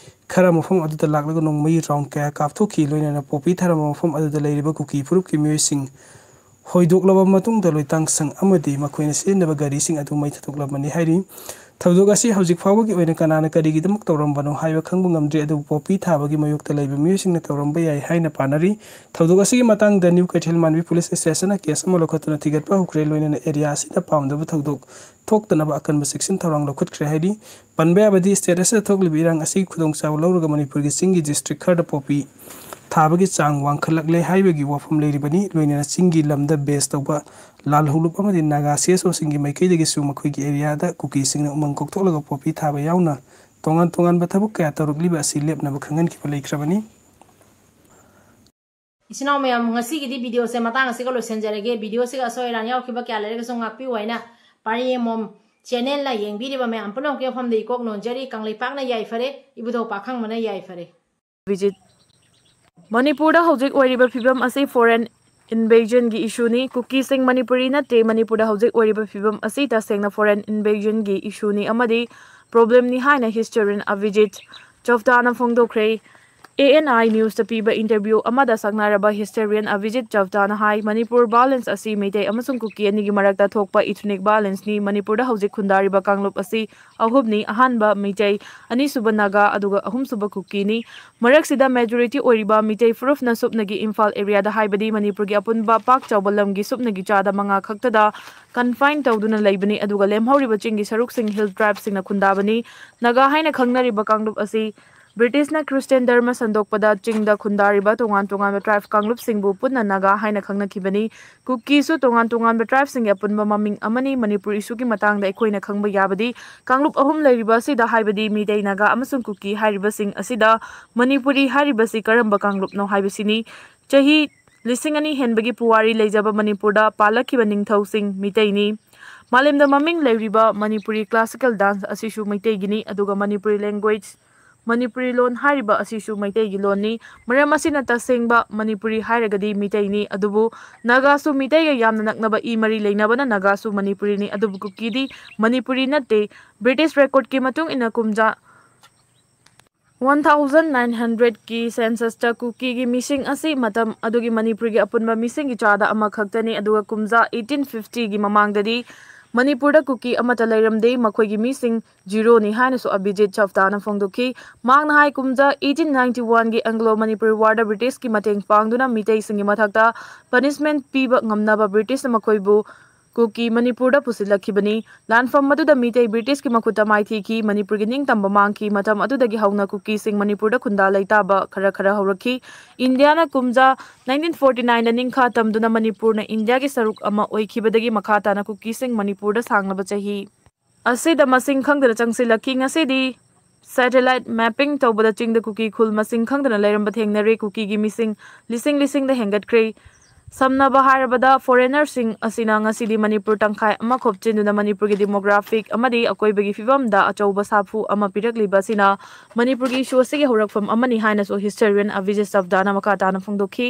ꯈꯔ ꯃꯐꯝ ꯑꯗꯨꯗ ꯂꯥꯛꯂꯒ ꯅꯣꯡꯃꯩ ꯔꯥꯎꯟ ꯀꯌꯥ ꯀꯥꯞꯊꯣꯛꯈꯤ꯫ ꯂꯣꯏꯅꯅ ꯄꯣꯄꯤ ꯊꯥꯔꯝꯕ ꯃꯐꯝ ꯑꯗꯨꯗ ꯂꯩꯔꯤꯕ ꯀꯨꯀꯤ ꯐꯨꯔꯨꯞꯀꯤ ꯃꯤꯑꯣꯏꯁꯤꯡ ꯍꯣꯏꯗꯣꯛꯂꯕ ꯃꯇꯨꯡꯗ ꯂꯣꯏꯇꯥꯡꯁꯪ ꯑꯃꯗꯤ ꯃꯈꯣꯏꯅ ꯁꯤꯖꯤꯟꯅꯕ ꯒꯥꯔꯤꯁꯤꯡ ꯑꯗꯨ ꯃꯩ ꯊꯥꯗꯣꯛꯂꯕꯅꯤ ꯍꯥꯏꯔꯤ꯫ ꯊꯧꯗꯣꯛ ꯑꯁꯤ ꯍꯧꯖꯤꯛ ꯐꯥꯎꯕꯒꯤ ꯑꯣꯏꯅ ꯀꯅꯥꯅ ꯀꯔꯤꯒꯤꯗꯃꯛ ꯇꯧꯔꯝꯕꯅꯣ ꯍꯥꯏꯕ ꯈꯪꯕ ꯉꯝꯗ꯭ꯔꯤ, ꯑꯗꯨꯕꯨ ꯄꯣꯄꯤ ꯊꯥꯕꯒꯤ ꯃꯥꯌꯣꯛꯇ ꯂꯩꯕ ꯃꯤꯑꯣꯏꯁꯤꯡꯅ ꯇꯧꯔꯝꯕ ꯌꯥꯏ ꯍꯥꯏꯅ ꯄꯥꯅꯔꯤ꯫ ꯊꯧꯗꯣꯛ ꯑꯁꯤꯒꯤ ꯃꯇꯥꯡꯗ ꯅ꯭ꯌꯨ ꯀꯩꯊꯦꯜ ꯃꯥꯟꯕꯤ ꯄꯨꯂꯤꯁ ꯁ꯭ꯇꯦꯁꯟꯅ ꯀꯦꯁ ꯑꯃ ꯂꯧꯈꯠꯇꯨꯅ ꯊꯤꯒꯠꯄ ꯍꯧꯈ꯭ꯔꯦ꯫ ꯂꯣꯏꯅꯅ ꯑꯦꯔꯤꯌꯥ ꯑꯁꯤꯗ ꯄꯥꯝꯗꯕ ꯊꯧꯗꯣꯛ ꯊꯣꯛꯇꯅꯕ ꯑꯀꯟꯕ ꯆꯦꯛꯁꯤꯟ ꯊꯧꯔꯥꯡ ꯂꯧꯈꯠꯈ꯭ꯔꯦ ꯍꯥꯏꯔꯤ꯫ ꯄꯟꯕ ꯌꯥꯕꯗꯤ, ꯁ꯭ꯇꯦꯠ ꯑꯁꯤꯗ ꯊꯣꯛꯂꯤꯕ ꯏꯔꯥꯡ ꯑꯁꯤꯒꯤ ꯈꯨꯗꯣꯡꯆꯥꯕ ꯂꯧꯔꯒ ꯃꯅꯤꯄꯨꯔꯒꯤ ꯆꯤꯡꯒꯤ ꯗꯤꯁꯇ꯭ꯔꯤꯛ ꯈꯔꯗ ꯄꯣꯄꯤ ꯊꯥꯕꯒꯤ ꯆꯥꯡ ꯋꯥꯡꯈꯠꯂꯛꯂꯦ ꯍꯥꯏꯕꯒꯤ ꯋꯥꯐꯝ ꯂꯩꯔꯤꯕꯅꯤ꯫ ꯂꯣꯏꯅꯅ ꯆꯤꯡꯒꯤ ꯂꯝꯗ ꯕꯦꯁ ꯇꯧꯕ ꯂꯥꯜꯍꯧꯂꯨꯞ ꯑꯃꯗꯤ ꯅꯥꯒꯥ ꯁꯤ ꯑꯦꯁ ꯑꯣꯁꯤꯡꯒꯤ ꯃꯥꯏꯀꯩꯗꯒꯤꯁꯨ ꯃꯈꯣꯏꯒꯤ ꯑꯦꯔꯤꯌꯥꯗ ꯀꯨꯀꯤꯁꯤꯡꯅ ꯎꯃꯪ ꯀꯣꯛꯊꯣꯛꯂꯒ ꯄꯣꯄꯤ ꯊꯥꯕ ꯌꯥꯎꯅ ꯇꯣꯉꯥꯟ ꯇꯣꯉꯥꯟꯕ ꯊꯕꯛ ꯀꯌꯥ ꯇꯧꯔꯛꯂꯤꯕ ꯑꯁꯤ ꯂꯦꯞꯅꯕ ꯈꯪꯍꯟꯈꯤꯕ ꯂꯩꯈ꯭ꯔꯕꯅꯤ꯫ ꯏꯆꯤꯟ ꯏꯅꯥꯎ ꯃꯌꯥꯝ, ꯉꯁꯤꯒꯤꯗꯤ ꯚꯤꯗꯤꯑꯣꯁꯦ ꯃꯇꯥꯡ ꯑꯁꯤꯒ ꯂꯣꯏꯁꯤꯟꯖꯔꯒꯦ꯫ ꯚꯤꯗꯤꯑꯣꯁꯤꯒ ꯑꯁꯣꯏ ꯑꯔꯥꯟ ꯌꯥꯎꯈꯤꯕ ꯀꯌꯥ ꯂꯩꯔꯒꯁꯨ ꯉꯥꯛꯄꯤꯌꯨ ꯍꯥꯏꯅ ꯄꯥꯔꯤ ꯌꯦꯡꯕꯝ ꯆꯦꯅꯦꯜꯅ ꯌꯦꯡꯕꯤꯔꯤꯕ ꯃꯌꯥꯝ ꯄꯨꯝꯅꯃꯛꯀꯤ ꯃꯐꯝꯗ ꯏꯀꯣꯛ ꯅꯣꯟꯖꯔꯤ꯫ ꯀꯪꯂꯩꯄꯥꯛꯅ ꯌꯥꯏꯐꯔꯦ, ꯏꯕꯨꯙꯧ ꯄꯥꯈꯪꯕꯅ ꯌꯥꯏꯐꯔꯦ꯫ ꯚꯤꯖꯤꯠ꯫ ꯃꯅꯤꯄꯨꯔꯗ ꯍꯧꯖꯤꯛ ꯑꯣꯏꯔꯤꯕ ꯐꯤꯕꯝ ꯑꯁꯤ ꯐꯣꯔꯦꯟ ꯏꯟꯚꯦꯖꯟꯒꯤ ꯏꯁꯨꯅꯤ꯫ ꯀꯨꯀꯤꯁꯤꯡ ꯃꯅꯤꯄꯨꯔꯤ ꯅꯠꯇꯦ꯫ ꯃꯅꯤꯄꯨꯔꯗ ꯍꯧꯖꯤꯛ ꯑꯣꯏꯔꯤꯕ ꯐꯤꯕꯝ ꯑꯁꯤ ꯇꯁꯦꯡꯅ ꯐꯣꯔꯦꯟ ꯏꯟꯚꯦꯖꯟꯒꯤ ꯏꯁꯨꯅꯤ ꯑꯃꯗꯤ ꯄ꯭ꯔꯣꯕ꯭ꯂꯦꯝꯅꯤ ꯍꯥꯏꯅ ꯍꯤꯁꯇꯣꯔꯤꯌꯟ ꯑꯚꯤꯖꯤꯠ ꯆꯣꯞꯇꯥꯅ ꯐꯣꯡꯗꯣꯛꯈ꯭ꯔꯦ꯫ ꯑꯦ ꯑꯦꯟ ꯑꯥꯏ ꯅ꯭ꯌꯨꯁꯇ ꯄꯤꯕ ꯏꯟꯇꯔꯚ꯭ꯌꯨ ꯑꯃꯗ ꯁꯛꯅꯥꯏꯔꯕ ꯍꯤꯁꯇꯣꯔꯤꯌꯟ ꯑꯚꯤꯖꯤꯠ ꯆꯧꯇꯥꯅ ꯍꯥꯏ, ꯃꯅꯤꯄꯨꯔ ꯚꯥꯏꯑꯣꯂꯦꯟꯁ ꯑꯁꯤ ꯃꯩꯇꯩ ꯑꯃꯁꯨꯡ ꯀꯨꯀꯤ ꯑꯅꯤꯒꯤ ꯃꯔꯛꯇ ꯊꯣꯛꯄ ꯏꯊꯅꯤꯛ ꯚꯥꯏꯑꯣꯂꯦꯟꯁꯅꯤ꯫ ꯃꯅꯤꯄꯨꯔꯗ ꯍꯧꯖꯤꯛ ꯈꯨꯟꯗꯥꯔꯤꯕ ꯀꯥꯡꯂꯨꯞ ꯑꯁꯤ ꯑꯍꯨꯝꯅꯤ꯫ ꯑꯍꯥꯟꯕ ꯃꯩꯇꯩ, ꯑꯅꯤꯁꯨꯕ ꯅꯥꯒꯥ, ꯑꯗꯨꯒ ꯑꯍꯨꯝꯁꯨꯕ ꯀꯨꯀꯤꯅꯤ꯫ ꯃꯔꯛꯁꯤꯗ ꯃꯦꯖꯣꯔꯤꯇꯤ ꯑꯣꯏꯔꯤꯕ ꯃꯤꯇꯩ ꯐꯨꯔꯨꯞꯅ ꯁꯨꯞꯅꯒꯤ ꯏꯝꯐꯥꯜ ꯑꯦꯔꯤꯌꯥꯗ, ꯍꯥꯏꯕꯗꯤ ꯃꯅꯤꯄꯨꯔꯒꯤ ꯑꯄꯨꯟꯕ ꯄꯥꯛ ꯆꯥꯎꯕ ꯂꯝꯒꯤ ꯁꯨꯞꯅꯒꯤ ꯆꯥꯗ ꯃꯉꯥ ꯈꯛꯇꯗ ꯀꯟꯐꯥꯏꯟ ꯇꯧꯗꯨꯅ ꯂꯩꯕꯅꯤ, ꯑꯗꯨꯒ ꯂꯦꯝꯍꯧꯔꯤꯕ ꯆꯤꯡꯒꯤ ꯁꯔꯨꯛꯁꯤꯡ ꯍꯤꯜ ꯇ꯭ꯔꯥꯏꯕꯁꯤꯡꯅ ꯈꯨꯟꯗꯥꯕꯅꯤ꯫ ꯅꯥꯒꯥ ꯍꯥꯏꯅ ꯈꯪꯅꯔꯤꯕ ꯀꯥꯡꯂꯨꯞ ꯑꯁꯤ ꯕ꯭ꯔꯤꯇꯤꯁꯅ ꯈ꯭ꯔꯤꯁꯇꯤꯌꯥꯟ ꯙꯔꯃ ꯁꯟꯗꯣꯛꯄꯗ ꯆꯤꯡꯗ ꯈꯨꯟꯗꯥꯔꯤꯕ ꯇꯣꯉꯥꯟ ꯇꯣꯉꯥꯟꯕ ꯇ꯭ꯔꯥꯏꯕ ꯀꯥꯡꯂꯨꯞꯁꯤꯡꯕꯨ ꯄꯨꯟꯅ ꯅꯥꯒꯥ ꯍꯥꯏꯅ ꯈꯪꯅꯈꯤꯕꯅꯤ꯫ ꯀꯨꯀꯤꯁꯨ ꯇꯣꯉꯥꯟ ꯇꯣꯉꯥꯟꯕ ꯇ꯭ꯔꯥꯏꯕꯁꯤꯡꯒꯤ ꯑꯄꯨꯟꯕ ꯃꯃꯤꯡ ꯑꯃꯅꯤ꯫ ꯃꯅꯤꯄꯨꯔ ꯏꯁꯨꯒꯤ ꯃꯇꯥꯡꯗ ꯑꯩꯈꯣꯏꯅ ꯈꯪꯕ ꯌꯥꯕꯗꯤ ꯀꯥꯡꯂꯨꯞ ꯑꯍꯨꯝ ꯂꯩꯔꯤꯕ ꯑꯁꯤꯗ, ꯍꯥꯏꯕꯗꯤ ꯃꯤꯇꯩ, ꯅꯥꯒꯥ ꯑꯃꯁꯨꯡ ꯀꯨꯀꯤ ꯍꯥꯏꯔꯤꯕꯁꯤꯡ ꯑꯁꯤꯗ ꯃꯅꯤꯄꯨꯔꯤ ꯍꯥꯏꯔꯤꯕꯁꯤ ꯀꯔꯝꯕ ꯀꯥꯡꯂꯨꯞꯅꯣ ꯍꯥꯏꯕꯁꯤꯅꯤ꯫ ꯆꯍꯤ ꯂꯤꯁꯤꯡ ꯑꯅꯤ ꯍꯦꯟꯕꯒꯤ ꯄꯨꯋꯥꯔꯤ ꯂꯩꯖꯕ ꯃꯅꯤꯄꯨꯔꯗ ꯄꯥꯜꯂꯛꯈꯤꯕ ꯅꯤꯡꯊꯧꯁꯤꯡ ꯃꯤꯇꯩꯅꯤ꯫ ꯃꯥꯂꯦꯝꯗ ꯃꯃꯤꯡ ꯂꯩꯔꯤꯕ ꯃꯅꯤꯄꯨꯔꯤ ꯀ꯭ꯂꯥꯁꯤꯀꯦꯜ ꯗꯥꯟꯁ ꯑꯁꯤꯁꯨ ꯃꯩꯇꯩꯒꯤꯅꯤ, ꯑꯗꯨꯒ ꯃꯅꯤꯄꯨꯔꯤ ꯂꯦꯡꯒ꯭ꯋꯦꯖ, ꯃꯅꯤꯄꯨꯔꯤ ꯂꯣꯟ ꯍꯥꯏꯔꯤꯕ ꯑꯁꯤꯁꯨ ꯃꯩꯇꯩꯒꯤ ꯂꯣꯟꯅꯤ꯫ ꯃꯔꯝ ꯑꯁꯤꯅ ꯇꯁꯦꯡꯕ ꯃꯅꯤꯄꯨꯔꯤ ꯍꯥꯏꯔꯒꯗꯤ ꯃꯤꯇꯩꯅꯤ꯫ ꯑꯗꯨꯕꯨ ꯅꯥꯒꯥꯁꯨ ꯃꯤꯇꯩꯒ ꯌꯥꯝꯅ ꯅꯛꯅꯕ ꯏ ꯃꯔꯤ ꯂꯩꯅꯕꯅ ꯅꯥꯒꯥꯁꯨ ꯃꯅꯤꯄꯨꯔꯤꯅꯤ꯫ ꯑꯗꯨꯕꯨ ꯀꯨꯀꯤꯗꯤ ꯃꯅꯤꯄꯨꯔꯤ ꯅꯠꯇꯦ꯫ ꯕ꯭ꯔꯤꯇꯤꯁ ꯔꯦꯀꯣꯔꯗꯀꯤ ꯃꯇꯨꯡ ꯏꯟꯅ ꯀꯨꯝꯖꯥ ꯋꯥꯟ ꯊꯥꯎꯖꯟ ꯅꯥꯏꯟ ꯍꯟꯗ꯭ꯔꯦꯠꯀꯤ ꯁꯦꯟꯁꯁꯇ ꯀꯨꯀꯤꯒꯤ ꯃꯤꯁꯤꯡ ꯑꯁꯤ ꯃꯇꯝ ꯑꯗꯨꯒꯤ ꯃꯅꯤꯄꯨꯔꯒꯤ ꯑꯄꯨꯟꯕ ꯃꯤꯁꯤꯡꯒꯤ ꯆꯥꯗ ꯑꯃꯈꯛꯇꯅꯤ, ꯑꯗꯨꯒ ꯀꯨꯝꯖꯥ ꯑꯩꯠꯇꯤꯟ ꯐꯤꯐꯇꯤꯒꯤ ꯃꯃꯥꯡꯗꯗꯤ ꯃꯅꯤꯄꯨꯔꯗ ꯀꯨꯀꯤ ꯑꯃꯠꯇ ꯂꯩꯔꯝꯗꯦ, ꯃꯈꯣꯏꯒꯤ ꯃꯤꯁꯤꯡ ꯖꯤꯔꯣꯅꯤ ꯍꯥꯏꯅꯁꯨ ꯑꯚꯤꯖꯤꯠ ꯆꯧꯇꯥꯅ ꯐꯣꯡꯗꯣꯛꯈꯤ꯫ ꯃꯍꯥꯛꯅ ꯍꯥꯏ, ꯀꯨꯝꯖꯥ ꯑꯩꯠꯇꯤꯟ ꯅꯥꯏꯟꯇꯤ ꯋꯥꯟꯒꯤ ꯑꯦꯡꯒ꯭ꯂꯣ ꯃꯅꯤꯄꯨꯔꯤ ꯋꯥꯔꯗ ꯕ꯭ꯔꯤꯇꯤꯁꯀꯤ ꯃꯇꯦꯡ ꯄꯥꯡꯗꯨꯅ ꯃꯤꯇꯩꯁꯤꯡꯒꯤ ꯃꯊꯛꯇ ꯄꯅꯤꯁꯃꯦꯟꯠ ꯄꯤꯕ ꯉꯝꯅꯕ ꯕ꯭ꯔꯤꯇꯤꯁꯅ ꯃꯈꯣꯏꯕꯨ ꯀꯨꯀꯤ ꯃꯅꯤꯄꯨꯔꯗ ꯄꯨꯁꯤꯜꯂꯛꯈꯤꯕꯅꯤ꯫ ꯂꯥꯟꯐꯝ ꯑꯗꯨꯗ ꯃꯤꯇꯩ ꯕ꯭ꯔꯤꯇꯤꯁꯀꯤ ꯃꯈꯨꯠꯇ ꯃꯥꯏꯊꯤꯈꯤ, ꯃꯅꯤꯄꯨꯔꯒꯤ ꯅꯤꯡꯇꯝꯕ ꯃꯥꯡꯈꯤ꯫ ꯃꯇꯝ ꯑꯗꯨꯗꯒꯤ ꯍꯧꯅ ꯀꯨꯀꯤꯁꯤꯡ ꯃꯅꯤꯄꯨꯔꯗ ꯈꯨꯟꯗꯥ ꯂꯩꯇꯥꯕ ꯈꯔ ꯈꯔ ꯍꯧꯔꯛꯈꯤ꯫ ꯏꯟꯗꯤꯌꯥꯅ ꯀꯨꯝꯖꯥ ꯅꯥꯏꯟꯇꯤꯟ ꯐꯣꯔꯇꯤ ꯅꯥꯏꯟꯗ ꯅꯤꯡꯈꯥ ꯇꯝꯗꯨꯅ ꯃꯅꯤꯄꯨꯔꯅ ꯏꯟꯗꯤꯌꯥꯒꯤ ꯁꯔꯨꯛ ꯑꯃ ꯑꯣꯏꯈꯤꯕꯗꯒꯤ ꯃꯈꯥ ꯇꯥꯅ ꯀꯨꯀꯤꯁꯤꯡ ꯃꯅꯤꯄꯨꯔꯗ ꯁꯥꯡꯂꯕ ꯆꯍꯤ ꯑꯁꯤꯗ ꯃꯁꯤꯡ ꯈꯪꯗꯅ ꯆꯪꯁꯤꯜꯂꯛꯈꯤ꯫ ꯉꯁꯤꯗꯤ ꯁꯦꯇꯦꯂꯥꯏꯠ ꯃꯦꯞꯄꯤꯡ ꯇꯧꯕꯗ ꯆꯤꯡꯗ ꯀꯨꯀꯤ ꯈꯨꯜ ꯃꯁꯤꯡ ꯈꯪꯗꯅ ꯂꯩꯔꯝꯕ ꯊꯦꯡꯅꯔꯦ꯫ ꯀꯨꯀꯤꯒꯤ ꯃꯤꯁꯤꯡ ꯂꯤꯁꯤꯡ ꯂꯤꯁꯤꯡꯗ ꯍꯦꯟꯒꯠꯈ꯭ꯔꯦ꯫ ꯁꯝꯅꯕ ꯍꯥꯏꯔꯕꯗ, ꯐꯣꯔꯦꯅꯔꯁꯤꯡ ꯑꯁꯤꯅ ꯉꯁꯤꯗꯤ ꯃꯅꯤꯄꯨꯔ ꯇꯪꯈꯥꯏ ꯑꯃ ꯈꯣꯞꯆꯤꯟꯗꯨꯅ ꯃꯅꯤꯄꯨꯔꯒꯤ ꯗꯤꯃꯣꯒ꯭ꯔꯥꯐꯤꯛ ꯑꯃꯗꯤ ꯑꯀꯣꯏꯕꯒꯤ ꯐꯤꯕꯝꯗ ꯑꯆꯧꯕ ꯁꯥꯐꯨ ꯑꯃ ꯄꯤꯔꯛꯂꯤꯕ ꯑꯁꯤꯅ ꯃꯅꯤꯄꯨꯔꯒꯤ ꯏꯁꯨ ꯑꯁꯤꯒꯤ ꯍꯧꯔꯛꯐꯝ ꯑꯃꯅꯤ ꯍꯥꯏꯅꯁꯨ ꯍꯤꯁꯇꯣꯔꯤꯌꯟ ꯑꯚꯤꯖꯤꯠ ꯆꯧꯇꯥꯅ ꯃꯈꯥ ꯇꯥꯅ ꯐꯣꯡꯗꯣꯛꯈꯤ꯫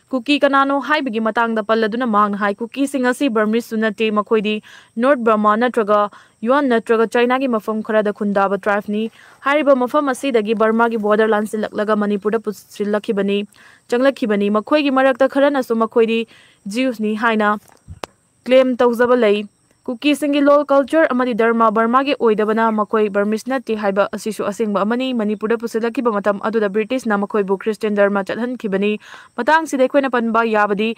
ꯀꯨꯀꯤ ꯀꯅꯥꯅꯣ ꯍꯥꯏꯕꯒꯤ ꯃꯇꯥꯡꯗ ꯄꯜꯂꯗꯨꯅ ꯃꯍꯥꯛꯅ ꯍꯥꯏ, ꯀꯨꯀꯤꯁꯤꯡ ꯑꯁꯤ ꯕꯔꯃꯤꯁꯁꯨ ꯅꯠꯇꯦ, ꯃꯈꯣꯏꯗꯤ ꯅꯣꯔꯠ ꯕꯔꯃꯥ ꯅꯠꯇ꯭ꯔꯒ ꯌꯨꯑꯥꯟ ꯅꯠꯇ꯭ꯔꯒ ꯆꯥꯏꯅꯥꯒꯤ ꯃꯐꯝ ꯈꯔꯗ ꯈꯨꯟꯗꯥꯕ ꯇ꯭ꯔꯥꯏꯕꯅꯤ꯫ ꯍꯥꯏꯔꯤꯕ ꯃꯐꯝ ꯑꯁꯤꯗꯒꯤ ꯕꯔꯃꯥꯒꯤ ꯕꯣꯔꯗꯔ ꯂꯥꯟꯁꯤꯜꯂꯛꯂꯒ ꯃꯅꯤꯄꯨꯔꯗ ꯄꯨꯁꯤꯜꯂꯛꯈꯤꯕꯅꯤ, ꯆꯪꯂꯛꯈꯤꯕꯅꯤ꯫ ꯃꯈꯣꯏꯒꯤ ꯃꯔꯛꯇ ꯈꯔꯅꯁꯨ ꯃꯈꯣꯏꯗꯤ ꯖ꯭ꯌꯨꯁꯅꯤ ꯍꯥꯏꯅ ꯀ꯭ꯂꯦꯝ ꯇꯧꯖꯕ ꯂꯩ꯫ ꯀꯨꯀꯤꯁꯤꯡꯒꯤ ꯂꯣꯜ, ꯀꯜꯆꯔ ꯑꯃꯗꯤ ꯙꯔꯃ ꯕꯔꯃꯥꯒꯤ ꯑꯣꯏꯗꯕꯅ ꯃꯈꯣꯏ ꯕꯔꯃꯤꯁ ꯅꯠꯇꯦ ꯍꯥꯏꯕ ꯑꯁꯤꯁꯨ ꯑꯁꯦꯡꯕ ꯑꯃꯅꯤ꯫ ꯃꯅꯤꯄꯨꯔꯗ ꯄꯨꯁꯤꯜꯂꯛꯈꯤꯕ ꯃꯇꯝ ꯑꯗꯨꯗ ꯕ꯭ꯔꯤꯇꯤꯁꯅ ꯃꯈꯣꯏꯕꯨ ꯈ꯭ꯔꯤꯁꯇꯤꯌꯥꯟ ꯙꯔꯃ ꯆꯠꯍꯟꯈꯤꯕꯅꯤ꯫ ꯃꯇꯥꯡꯁꯤꯗ ꯑꯩꯈꯣꯏꯅ ꯄꯟꯕ ꯌꯥꯕꯗꯤ,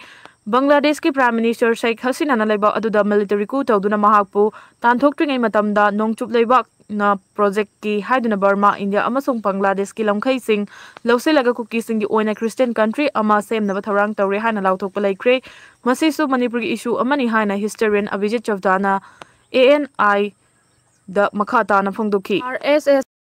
ꯕꯪꯒ꯭ꯂꯥꯗꯦꯁꯀꯤ ꯄ꯭ꯔꯥꯏꯝ ꯃꯤꯅꯤꯁꯇꯔ ꯁꯦꯈ ꯍꯁꯤꯅꯥꯅ ꯂꯩꯕꯥꯛ ꯑꯗꯨꯗ ꯃꯤꯂꯤꯇꯔꯤ ꯀꯨ ꯇꯧꯗꯨꯅ ꯃꯍꯥꯛꯄꯨ ꯇꯥꯟꯊꯣꯛꯇ꯭ꯔꯤꯉꯩ ꯃꯇꯝꯗ ꯅꯣꯡꯆꯨꯞ ꯂꯩꯕꯥꯛꯅ ꯄ꯭ꯔꯣꯖꯦꯛꯀꯤ ꯍꯥꯏꯗꯨꯅ ꯕꯔꯃꯥ, ꯏꯟꯗꯤꯌꯥ ꯑꯃꯁꯨꯡ ꯕꯪꯒ꯭ꯂꯥꯗꯦꯁꯀꯤ ꯂꯝꯈꯩꯁꯤꯡ ꯂꯧꯁꯤꯜꯂꯒ ꯀꯨꯀꯤꯁꯤꯡꯒꯤ ꯑꯣꯏꯅ ꯈ꯭ꯔꯤꯁꯇꯤꯌꯥꯟ ꯀꯟꯇ꯭ꯔꯤ ꯑꯃ ꯁꯦꯝꯅꯕ ꯊꯧꯔꯥꯡ ꯇꯧꯔꯦ ꯍꯥꯏꯅ ꯂꯥꯎꯊꯣꯛꯄ ꯂꯩꯈ꯭ꯔꯦ꯫ ꯃꯁꯤꯁꯨ ꯃꯅꯤꯄꯨꯔꯒꯤ ꯏꯁꯨ ꯑꯃꯅꯤ ꯍꯥꯏꯅ ꯍꯤꯁꯇꯣꯔꯤꯌꯟ ꯑꯚꯤꯖꯤꯠ ꯆꯧꯗꯥꯅ ꯑꯦ ꯑꯦꯟ ꯑꯥꯏꯗ ꯃꯈꯥ ꯇꯥꯅ ꯐꯣꯡꯗꯣꯛꯈꯤ꯫ ꯑꯥꯔ ꯑꯦꯁ ꯑꯦꯁ